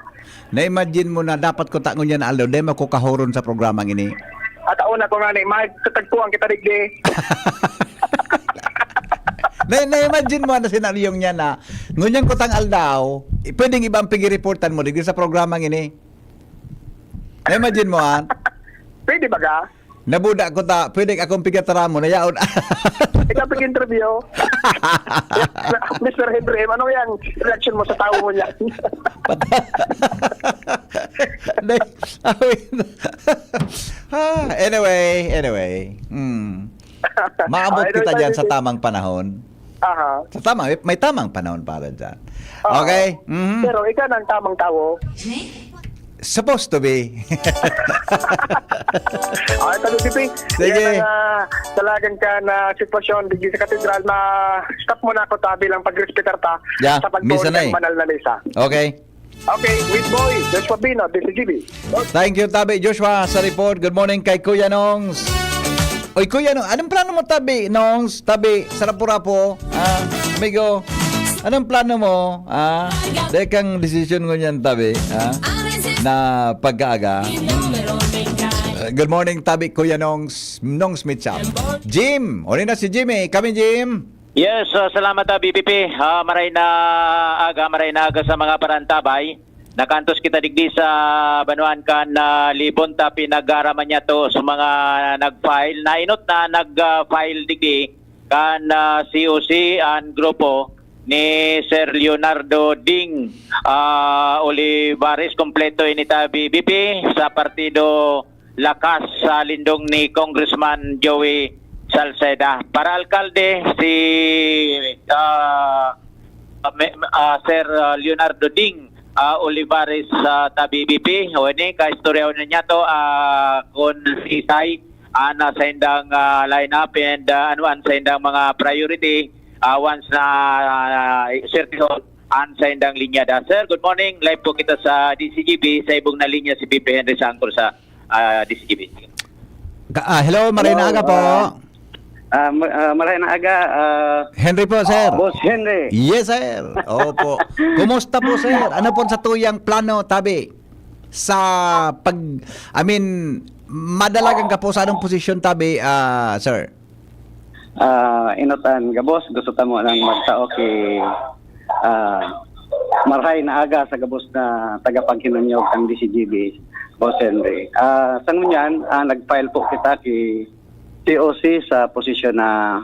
Na-imagine mo na dapat ko ta-, ngunyan, aldaw, demo ako kahuron sa programang ini. At una ko nga ni, magtatagpuan kita digdi. Na, na-imagine mo na senaryong niya na, ngunyan ko tang aldaw, eh, pwedeng ibang pigiriportan mo digdi sa programang ini. Na-imagine mo, an? Pwede ba ka? Nabuda ko ta, pwede akong pigataramon, na yaon. Ikaw pag-interview. Mister Henry M, ano yung reaction mo sa tao mo niya? Pat-, Nay, awit. Ah, anyway, anyway. Hmm. Maabot Okay, kita anyway, dyan sa sige. Tamang panahon. Aha. Sa tama, may, may tamang panahon para dyan. Oo. Okay? Mhm. Pero ikaw na ang tamang tao. Supposed to be. Okay, sabi, Pipi. Sige. Yan ang, ah, talagang ka na sitwasyon digdi sa katedral. Ma-stop muna ako ta bilang pagrespetar ta Yeah, sa pagtuon misa na ng eh. Banal na misa. Okay. Okay, with boy, Joshua Bino, D C G B. Thank you, Tabi Joshua, sa report. Good morning kay Kuya Nongs. Oy, Kuya Nongs, anong plano mo, Tabi, Nongs? Tabi, sa Rapu-Rapu, ah, amigo, anong plano mo? Ah, dekang desisyon ko niyan, Tabi, ah, na pagkaaga. Uh, good morning, Tabi, Kuya Nongs, Nongs Mitchell. Jim, uli na si Jimmy. Kami, Jim. Yes, ah, salamat, ah, B P P. Ah, maray na aga, maray na aga sa mga parantabay. Nakantos kita digdi sa banwaan kan, ah, Libon ta pinag-aaraman niya to sa mga nag-file. Nainot na nag-file digdi kan, ah, C O C an grupo ni Sir Leonardo Ding, ah, Olivares. Kompleto ini ta, B P P, sa partido Lakas sa lindong ni Congressman Joey Salceda. Para alkalde, si, ah, me-, ah, Sir, ah, Leonardo Ding, ah, Olivares sa Tabi B P. O ini, kaistorya na niya to, ah, kung isay, ah, nasa indang, ah, lineup and, ah, ano, an sa indang mga priority, ah, once na, ah, certain an sa indang linyada. Sir, good morning. Live po kita sa D C G B. Sa ibong na linya si Pipe Henry sa angkor sa, ah, D C G B. Ka-, ah, hello, maray na Hello, aga po. ah, ah, ma-, ah, maray na aga, ah, Henry po, sir. Boss Henry. Yes, sir. Opo. Kumusta po, sir? Ano po sa tuyang plano, tabi? Sa pag, I mean, madalagan ka po sa anong posisyon, tabi, ah, sir? Ah, enotan, gabos, gusto ta mo nang magtao ki, ah, marhay na aga sa gabos na tagapaghinanyog kan D C G B, Boss Henry. Ah, sa ngunyan, ah, nag-file po kita ki C O C sa posisyon na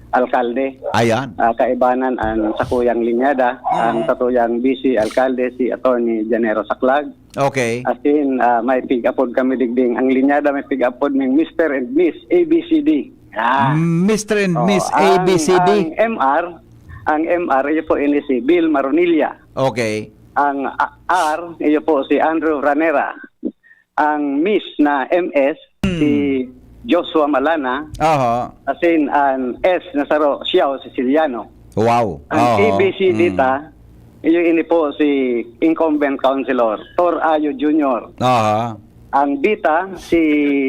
alkalde. Ayan. Ah, kaibanan ang sakuyang linyada, Mm. ang satuyang vice alkalde, si Attorney Janero Saclag. Okay. As in, ah, may pig-apod kami digding. Ang linyada may pig-apod ning Mister and Miss A B C D. Ah. Mister and Oh, Miss ang, A B C D. ang M R, ang M R, iyo po ini si Bill Maronilla. Okay. Ang, ah, R, iyo po si Andrew Ranera. Ang Miss na M S, Hmm. si Joshua Malana. Aha. As in, ang S na saro, Xiao Siciliano. Wow. Ang Oo. A B C D Mm. ta, iyo ini po si incumbent councilor, Tor Ayo Junior. Aha. Ang bita, si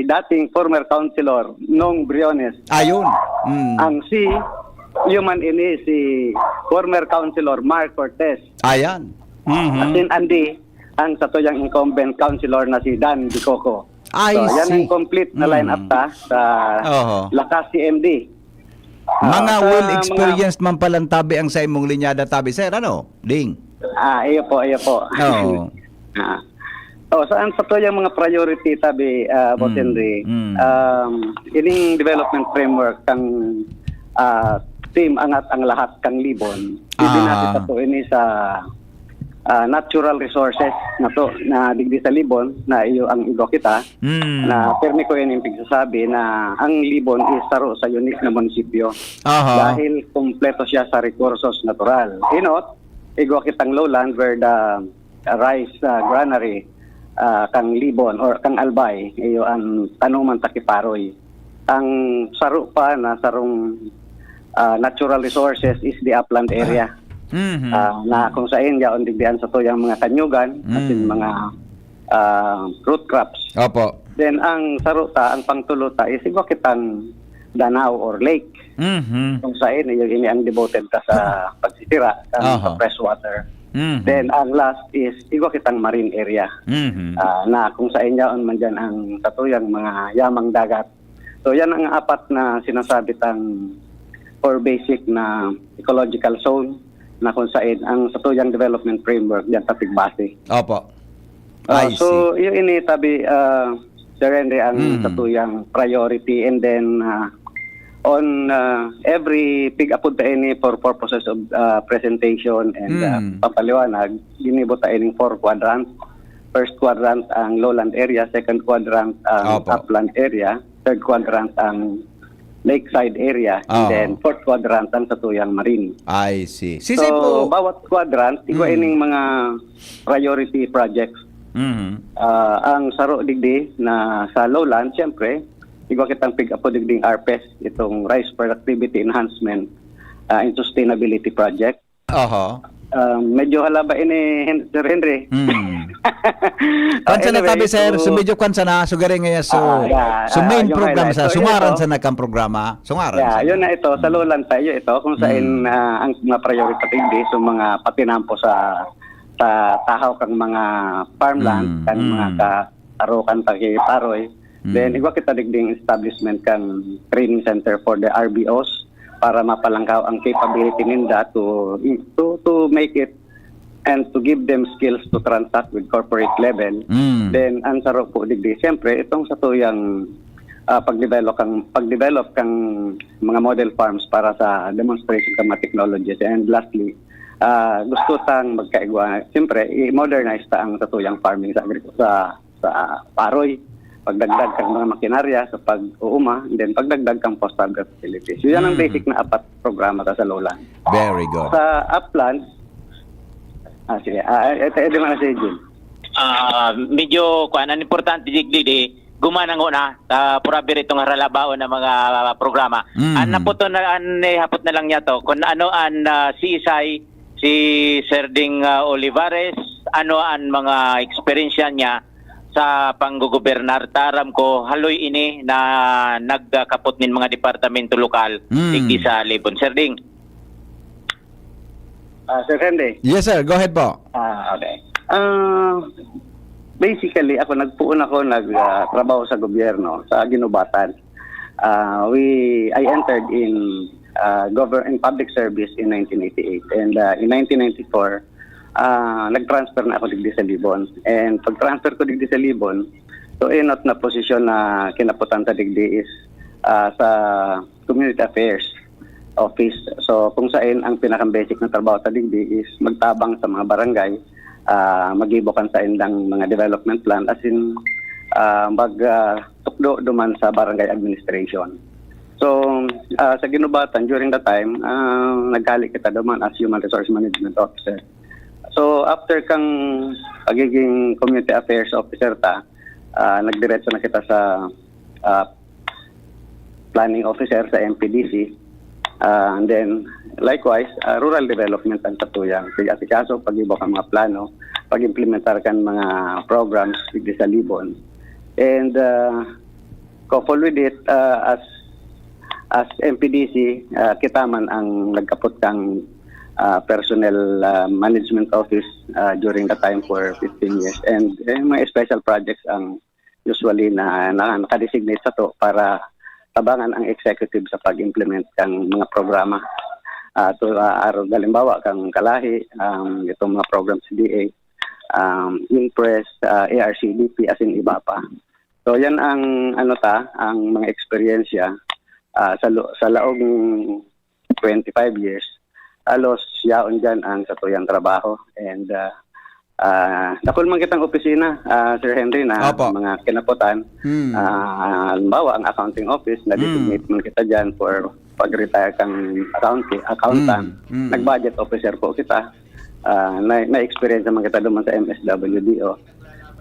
dating former councilor, Nong Briones. Ayun. Mm. Ang C, iyo man ini si former councilor, Mark Cortez. Ayan. Mhm. As in, ang D, ang satuyang incumbent councilor na si Dan Dicoco. I So, yan see. ang complete na Mm. lineup ta sa Oho. Lakas C M D. Ah, mga sa well mga experienced man palang tabi ang sa imong linyada tabi, sir, ano? Ding. Ah, iyo po, iyo po. Oo. Ah. Oh, saan sa to yung mga priority tabi, ah, Boss Mm, Henry? mm. Um, ining development framework kang, ah, team Angat ang Lahat kang Libon. Ah. Ibinase sa to ini sa, ah, natural resources na to na digdi sa Libon na iyo ang igwa kita. Mm. Na pirmi ko ini pigsasabi na ang Libon is saro sa unique na munisipyo. Aha. Dahil kompleto siya sa rekursos natural. Inot, igwa kitang lowland where the rice, ah, granary, ah, kang Libon or kang Albay, iyo ang tanuman ta ki Paroy. Ang saro pa na sarong, ah, natural resources is the upland area. Mhm. Ah, na kung sain yaon digdian sa tuyang mga kanyugan, asin Mm. mga, ah, root crops. Opo. Then ang saro ta, ang pangtulo ta is igwa kitang danaw or lake. Mhm. Kung sain, iyo ini ang devoted ka sa pagsisira, sa Aha. fresh water. Mhm. Then ang last is igwa kitang marine area. Mhm. Ah, na kung sain yaon man dyan ang satuyang mga yamang dagat. So yan ang apat na sinasabi tang for basic na ecological zone na kung sain ang satuyang development framework dyan sa Tigbase. Opo. Ah, I so, see. Iyo ini tabi, ah, Sir Henry, ang Mm. satuyang priority, and then, ah, on, ah, every pig-apod ta ini for purposes of, ah, presentation and, ah, Mm. papaliwanag, ginibo ta ining four quadrant. First quadrant ang lowland area, second quadrant ang Opo. upland area, third quadrant ang lakeside area, and Oo. then fourth quadrant ang satuyang marine. I see. Si So, Sir po, bawat quadrant, igwa Mm. ining mga priority projects. Mhm. Ah, ang saro digdi na sa lowland, siyempre, igwa kitang pig-apo digding RPES, itong Rice Productivity Enhancement, ah, and Sustainability Project. Oho. Ah, medyo halaba ini, Hen-, Sir Henry. Hmm. Ah, Kwan sana anyway, tabi, sir. So, So, medyo kwan sana. So, gari ngayon. So, Ah, yeah, so ah, main yung program highlight. sa, So, yun sungaran ito. sana kang programa. Sungaran Yeah, sana. yun na ito. Sa Hmm. Lowland tayo ito. Kung saan, Hmm. ah, ang mga priority digdi, so mga patinampo sa, sa tahaw kang mga farmland, Hmm. kang mga Hmm. ka-, arokan, tagiparoy. Hmm. Then, igwa kita digding establishment kang training center for the R B Os para mapalangkaw ang capability ninda to, to, to make it and to give them skills to transact with corporate level. Mm. Then, ang saro po digdi, siyempre, itong satuyang, ah, pag-develop kang, pag-develop kang mga model farms para sa demonstration kang mga technologies. And lastly, ah, gusto tang magkaigwa, siyempre, i-modernize ta ang satuyang farming sa agriku-, sa, sa paroy. Pagdagdag kang mga makinarya sa pag-uuma, and then pagdagdag kang post harvest facilities. So, yan ang Mm. basic na apat programa ta sa Lowland. Very good. Sa upland, ah, sige. Ah, eh, eh, di man na si Jun. Ah, medyo, kuwan, ang importante, digdi, di, gumana ngona, ah, purabir itong haralabaon na mga programa. Mm. An naputo na, an, eh, hapot na lang niya to, kung ano an, ah, siisay, si Sir Ding, ah, Olivares, ano an mga eksperyensya niya sa panggogobernar? Ta aram ko, haloy ini na nagkakapot nin mga departamento lokal, Mm. digdi sa Libon. Sir Ding. Ah, Sir Henry? Yes, sir. Go ahead po. Ah, okay. Ah, basically, ako, nagpoon ako, nag, ah, trabaho sa gobyerno, sa Ginubatan. Ah, we, I entered in, ah, govern-, in public service in nineteen eighty-eight. And, ah, in nineteen ninety-four, ah, nag-transfer na ako digdi sa Libon. And pag-transfer ko digdi sa Libon, so, inot na posisyon na kinaputan ta digdi is, ah, sa community affairs office. So, kung sain ang pinakang basic na trabaho ta digdi is magtabang sa mga barangay, ah, magibo kan saindang mga development plan, as in, ah, mag, ah, tukdo duman sa barangay administration. So, ah, sa Ginubatan, during the time, ah, naghali kita duman as human resource management officer. So, after kang pagiging community affairs officer ta, ah, nagdiretso na kita sa, ah, planning officer sa M P D C. Ah, and then, likewise, ah, rural development ang satuyang pag-asikaso, pag-ibo kan mga plano, pag-implementar kan mga programs digdi sa Libon. And, ah, coupled with it, ah, as, as M P D C, ah, kita man ang nagkapot kang, ah, personnel, ah, management office, ah, during the time for fifteen years. And, eh, mga special projects ang usually na, na nakadesignate sato para tabangan ang executive sa pag-implement kan mga programa. Ah, to, ah, arog halimbawa kan kalahi, um, itong mga program sa D A, um, Imprest, ah, A R C D P, asin iba pa. So, yan ang ano ta, ang mga eksperyensya, ah, sa lo-, sa laog ng twenty-five years, halos yaon diyan ang satuyang trabaho. And, ah, ah, dakul man kitang opisina, ah, Sir Henry, na Opo. mga kinaputan. Hmm. Ah, halimbawa, ang accounting office, na-designate Hmm. man kita diyan for pag-retire kang accounti-, accountant. Hmm. Hmm. Nag-budget officer po kita. Ah, na, na-experience naman kita duman sa M S W D O.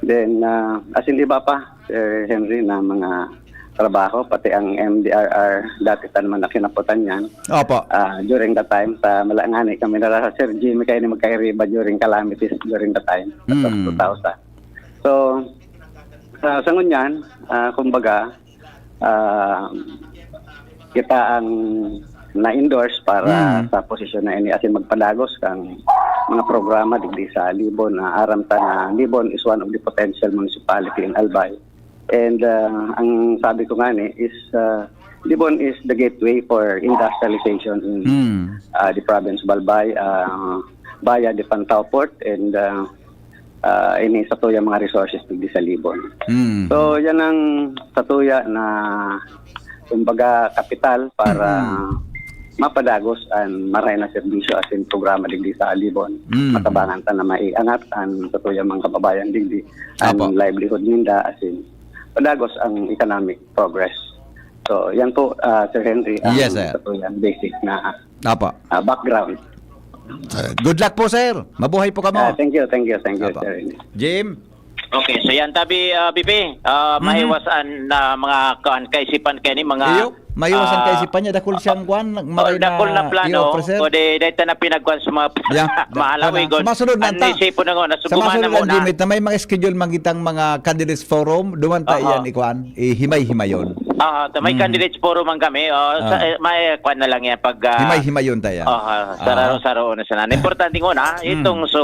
Then, ah, asin iba pa, Sir Henry, na mga trabaho, pati ang M D R R, dati ta naman na kinaputan yan. Opo. Ah, during the time, sa malangani kami nila sa Sir Jimmy, kaya ni magkairiba during calamities during the time, sa Mm. two thousand. So, ah, sa ngunyan, ah, kumbaga, ah, kita ang na-endorse para Mm. sa posisyon na ini, asin magpadagos kang mga programa digdi sa Libon, na aram ta na Libon is one of the potential municipality in Albay. And, ah, ang sabi ko nga ni is, ah, Libon is the gateway for industrialization in, Mm. ah, the province of Albay, ah, via the Pantao Port and, ah, ah, ini satuyang mga resources digdi sa Libon. Mm. So, yan ang satuya na, kumbaga, kapital para Mm. mapadagos an maray na serbisyo asin programa digdi sa Libon. Mm. Matabangan ta na maiangat an satuyang mga kababayan digdi, an Apo. livelihood ninda asin padagos ang economic progress. So, yan po, ah, Sir Henry, ang Yes, sir. satuyang basic na, Apo. ah, background. Good luck po, sir. Mabuhay po kamo. Ah, thank you, thank you, thank you, Apo. Sir. Jim? Okay, so yan tabi, ah, B P, ah, Mhm. maiwas an, na mga kan-, kaisipan kaya ni mga, Iyo, maiwas an ah, kaisipan niya. Dakul siyang kwan, oh, maray na dakul na plano, i-offer, sir. O di, dahil ta na pinagkwan sa mga Yeah, mahalawigon. Sa masunod na An ta. isipon na nga, Sa nasuguman masunod na na muna. Jimmy, ta may mga schedule man kitang mga candidates forum, duman ta Aha. iyan, ikwan, ihimay-himayon. Ah, ta may Mm. candidates forum man kami, oh, sa, Ah. eh, may kwan na lang yan pag, ah, Himay-himayon ta yan. oh, ah, Ah. sararo-saro na sana. Importante nga na, Mm. itong so,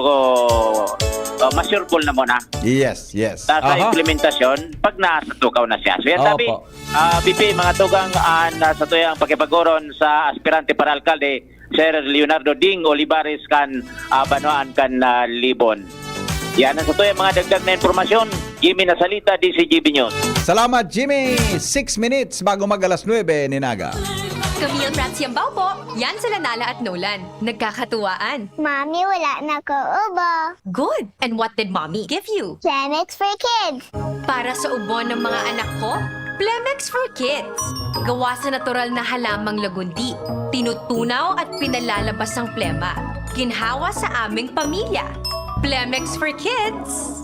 ah, ma-sure ball na muna. Yes, yes. Sa, sa Aha. implementasyon, pag nasa tukaw na siya. So, yan, Opo. tabi, ah, B P, mga tugang, ah, na sa tuyang pakipag-oron sa aspirante para alkalde, Sir Leonardo Ding Olivares kan, ah, banwaan kan, ah, Libon. Yan ang sa tuyang mga dagdag na impormasyon. Jimmy Nasalita, D C G B News. Salamat, Jimmy. Six minutes bago mag alas nuebe nin aga. Camille Prats Yambao po. Yan sila Nala at Nolan. Nagkakatuwaan. Mami, wala na ko ubo. Good. And what did Mommy give you? Planex for Kids. Para sa ubo ng mga anak ko, Plemex for Kids. Gawa sa natural na halamang lagundi. Tinutunaw at pinalalabas ang plema. Ginhawa sa aming pamilya. Plemex for Kids.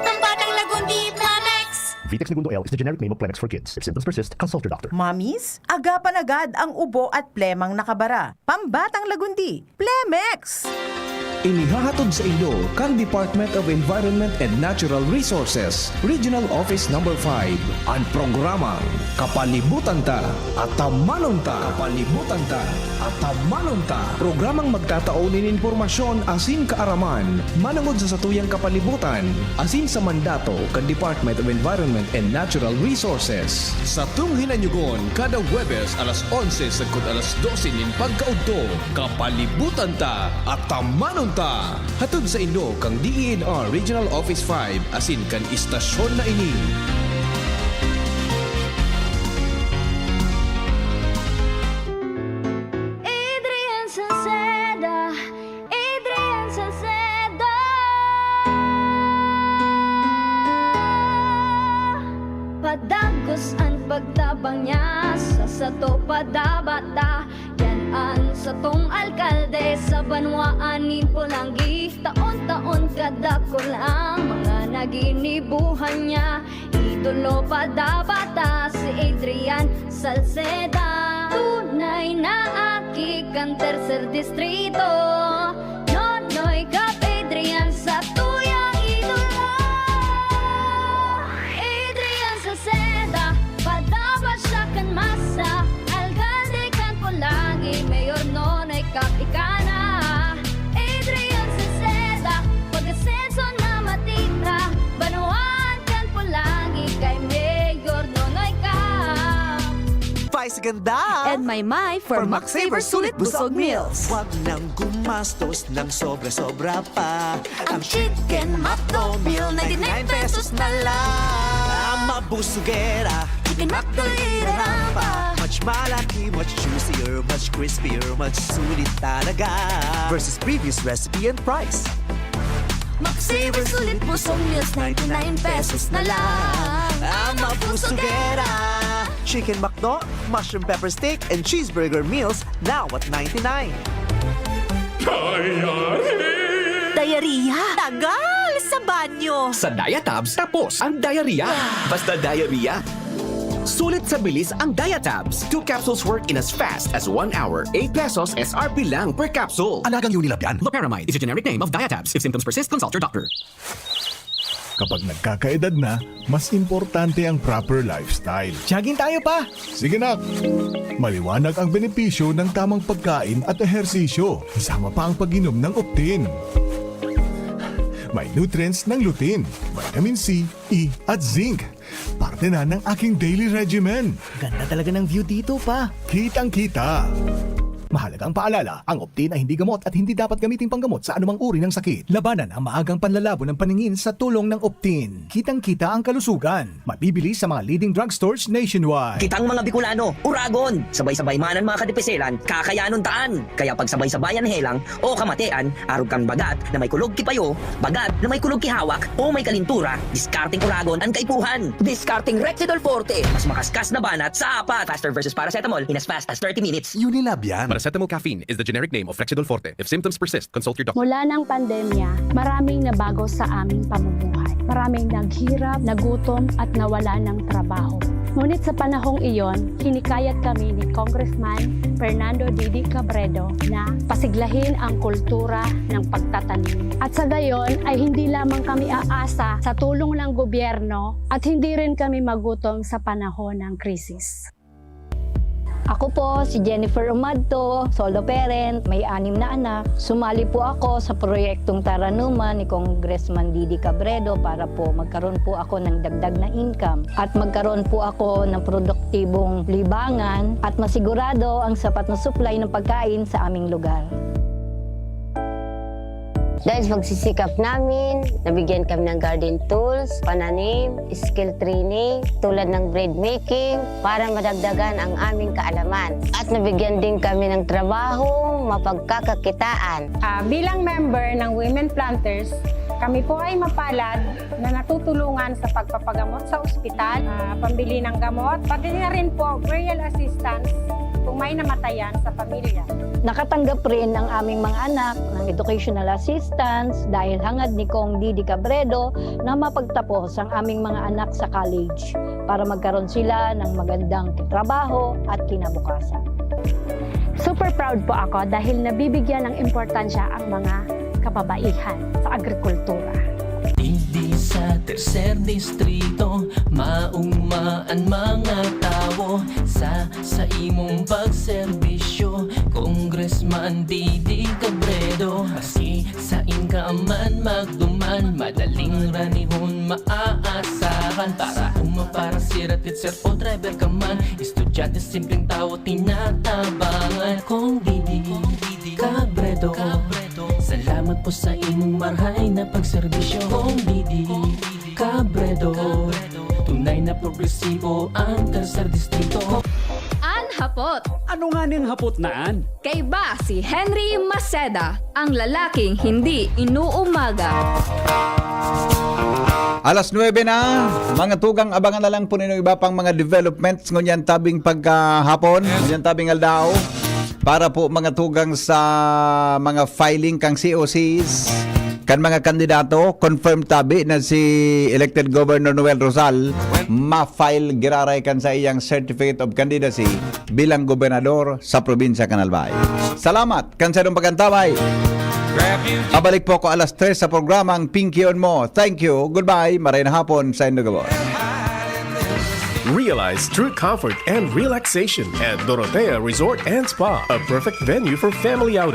Ang batang lagundi, Plemex! Vitex Negundo L is the generic name of Plemex for Kids. If symptoms persist, consult your doctor. Mommies, agapan agad ang ubo at plemang nakabara. Pambatang lagundi, Plemex! Inihahatod sa inyo kan Department of Environment and Natural Resources, Regional Office Number five, an programang Kapalibutan Ta, Atamanon Ta. Kapalibutan Ta, Atamanon Ta. Programang magtatao nin impormasyon asin kaaraman manongod sa satuyang kapalibutan asin sa mandato kan Department of Environment and Natural Resources. Satong hinanyugon kada Huwebes alas onse sagkod alas dose nin pagkaudto. Kapalibutan Ta, Atamanon Ta. Hatod sa inyo kan D E N R Regional Office five asin kan istasyon na ini. Adrian Salceda, Adrian Salceda. Padagos an pagtabang niya sa sato padabata. Yan an satong alkalde sa banwaan nin Polangui. Taon-taon kadakul ang mga naginibuhan niya. Idolo pa dapat ta si Adrian Salceda. Tunay na aki kan Tercer Distrito. Nonoy Cap Adrian sa tuyang idolo. Adrian Salceda, padapat siya kan masa. Alkalde kan Polangui, Mayor Nonoy Cap ika na. Adrian Salceda, pag-asenso na matira. Banwaan kan Polangui kay Mayor Nonoy Cap. Ganda! And may may for Max Saver Sulit Busog Meals. Wag nang gumastos ng sobra-sobra pa. Ang Chicken McDo Meal, ninety-nine pesos na lang. Ah, mabusugera. Chicken McDo, irarampa. Much malaki, much juicier, much crispier, much sulit talaga. Versus previous recipe and price. Max Saver Sulit Busog Meals, ninety-nine pesos na lang. Ah, mabusugera. Chicken McDo, mushroom pepper steak, and cheeseburger meals now at ninety-nine. Diarrhea? Tagal sa banyo! Sa Diatabs, tapos ang diarrhea. Basta diarrhea. Sulit sa bilis ang Diatabs. Two capsules work in as fast as one hour. Eight pesos S R P lang per capsule. Alagang Unilab yan. Loperamide is a generic name of Diatabs. If symptoms persist, consult your doctor. Kapag nagkakaedad na, mas importante ang proper lifestyle. Jogging tayo, pa! Sige, nak! Maliwanag ang benepisyo ng tamang pagkain at ehersisyo, kasama pa ang pag-inom ng Optin. May nutrients ng lutein, vitamin C, E, at zinc. Parte na ng aking daily regimen. Ganda talaga ng view dito, pa. Kitang-kita. Mahalagang paalala, ang Optin ay hindi gamot at hindi dapat gamiting panggamot sa anumang uri ng sakit. Labanan ang maagang panlalabo ng paningin sa tulong ng Optin. Kitang-kita ang kalusugan. Mabibili sa mga leading drugstores nationwide. Kitang mga Bicolano, uragon! Sabay-sabay man an mga kadipiselan, kakayanon taan! Kaya pagsabay-sabayan helang o kamatean, arog kan bagat na may kulog ki payo, bagat na may kulog ki hawak, o may kalintura, diskarteng uragon an kaipuhan. Diskarteng Rexidol Forte, mas makaskas na banat sa apat. Faster versus paracetamol in as fast as thirty minutes. Unilab yan. Paracetamol caffeine is the generic name of Rexidol Forte. If symptoms persist, consult your doctor. Mula ng pandemya, maraming nabago sa aming pamumuhay. Maraming naghirap, nagutom, at nawala ng trabaho. Ngunit sa panahong iyon, hinikayat kami ni Congressman Fernando Didi Cabredo na pasiglahin ang kultura ng pagtatanim. At sa gayon ay hindi lamang kami aasa sa tulong ng gobyerno at hindi rin kami magutom sa panahon ng krisis. Ako po si Jennifer Umadto, solo parent, may anim na anak. Sumali po ako sa proyektong Taranuman ni Congressman Didi Cabredo para po magkaroon po ako ng dagdag na income at magkaroon po ako ng produktibong libangan at masigurado ang sapat na supply ng pagkain sa aming lugar. Dahil sa pagsisikap namin, nabigyan kami ng garden tools, pananim, skill training, tulad ng bread making, para madagdagan ang aming kaalaman. At nabigyan din kami ng trabaho, mapagkakakitaan. Ah, bilang member ng Women Planters, kami po ay mapalad na natutulungan sa pagpapagamot sa ospital, ah, pambili ng gamot, pati na rin po burial assistance kung may namatayan sa pamilya. Nakatanggap rin ang aming mga anak ng educational assistance dahil hangad ni Cong Didi Cabredo na mapagtapos ang aming mga anak sa college para magkaroon sila ng magandang trabaho at kinabukasan. Super proud po ako dahil nabibigyan ng importansya ang mga kababaihan sa agrikultura. Digdi sa tercer distrito, mauma an mga tawo sa saimong pagserbisyo, Congressman Didi Cabredo. Maski sain ka man magduman, madaling ranihon maaasahan. Para uma, para sira, teacher o driver ka man, estudyante, simpleng tawo, tinatabangan. Cong Didi Cabredo, salamat po sa imong marhay na pagserbisyo. Cong Didi Cabredo, tunay na progresibo ang tercer distrito. An hapot. Ano nga ning hapot na an? Kaiba si Henry Maceda, ang lalaking hindi inuumaga. Alas nuebe na, mga tugang, abangan na lang po ninyo iba pang mga developments ngunyan tabing pagkahapon, ngunyan tabing aldaw. Para po mga tugang sa mga filing kang C O Cs, kan mga kandidato, confirmed tabi na si elected Governor Noel Rosal ma-file giraray kan sa iyang Certificate of Candidacy bilang gobernador sa probinsya kan Albay. Salamat kan sa inyong pag-antabay. Pabalik po ako alas tres sa programang Pinkion Mo. Thank you. Goodbye. Maray na hapon sa inyong gabos. Realize true comfort and relaxation at Dorotea Resort and Spa, a perfect venue for family outing.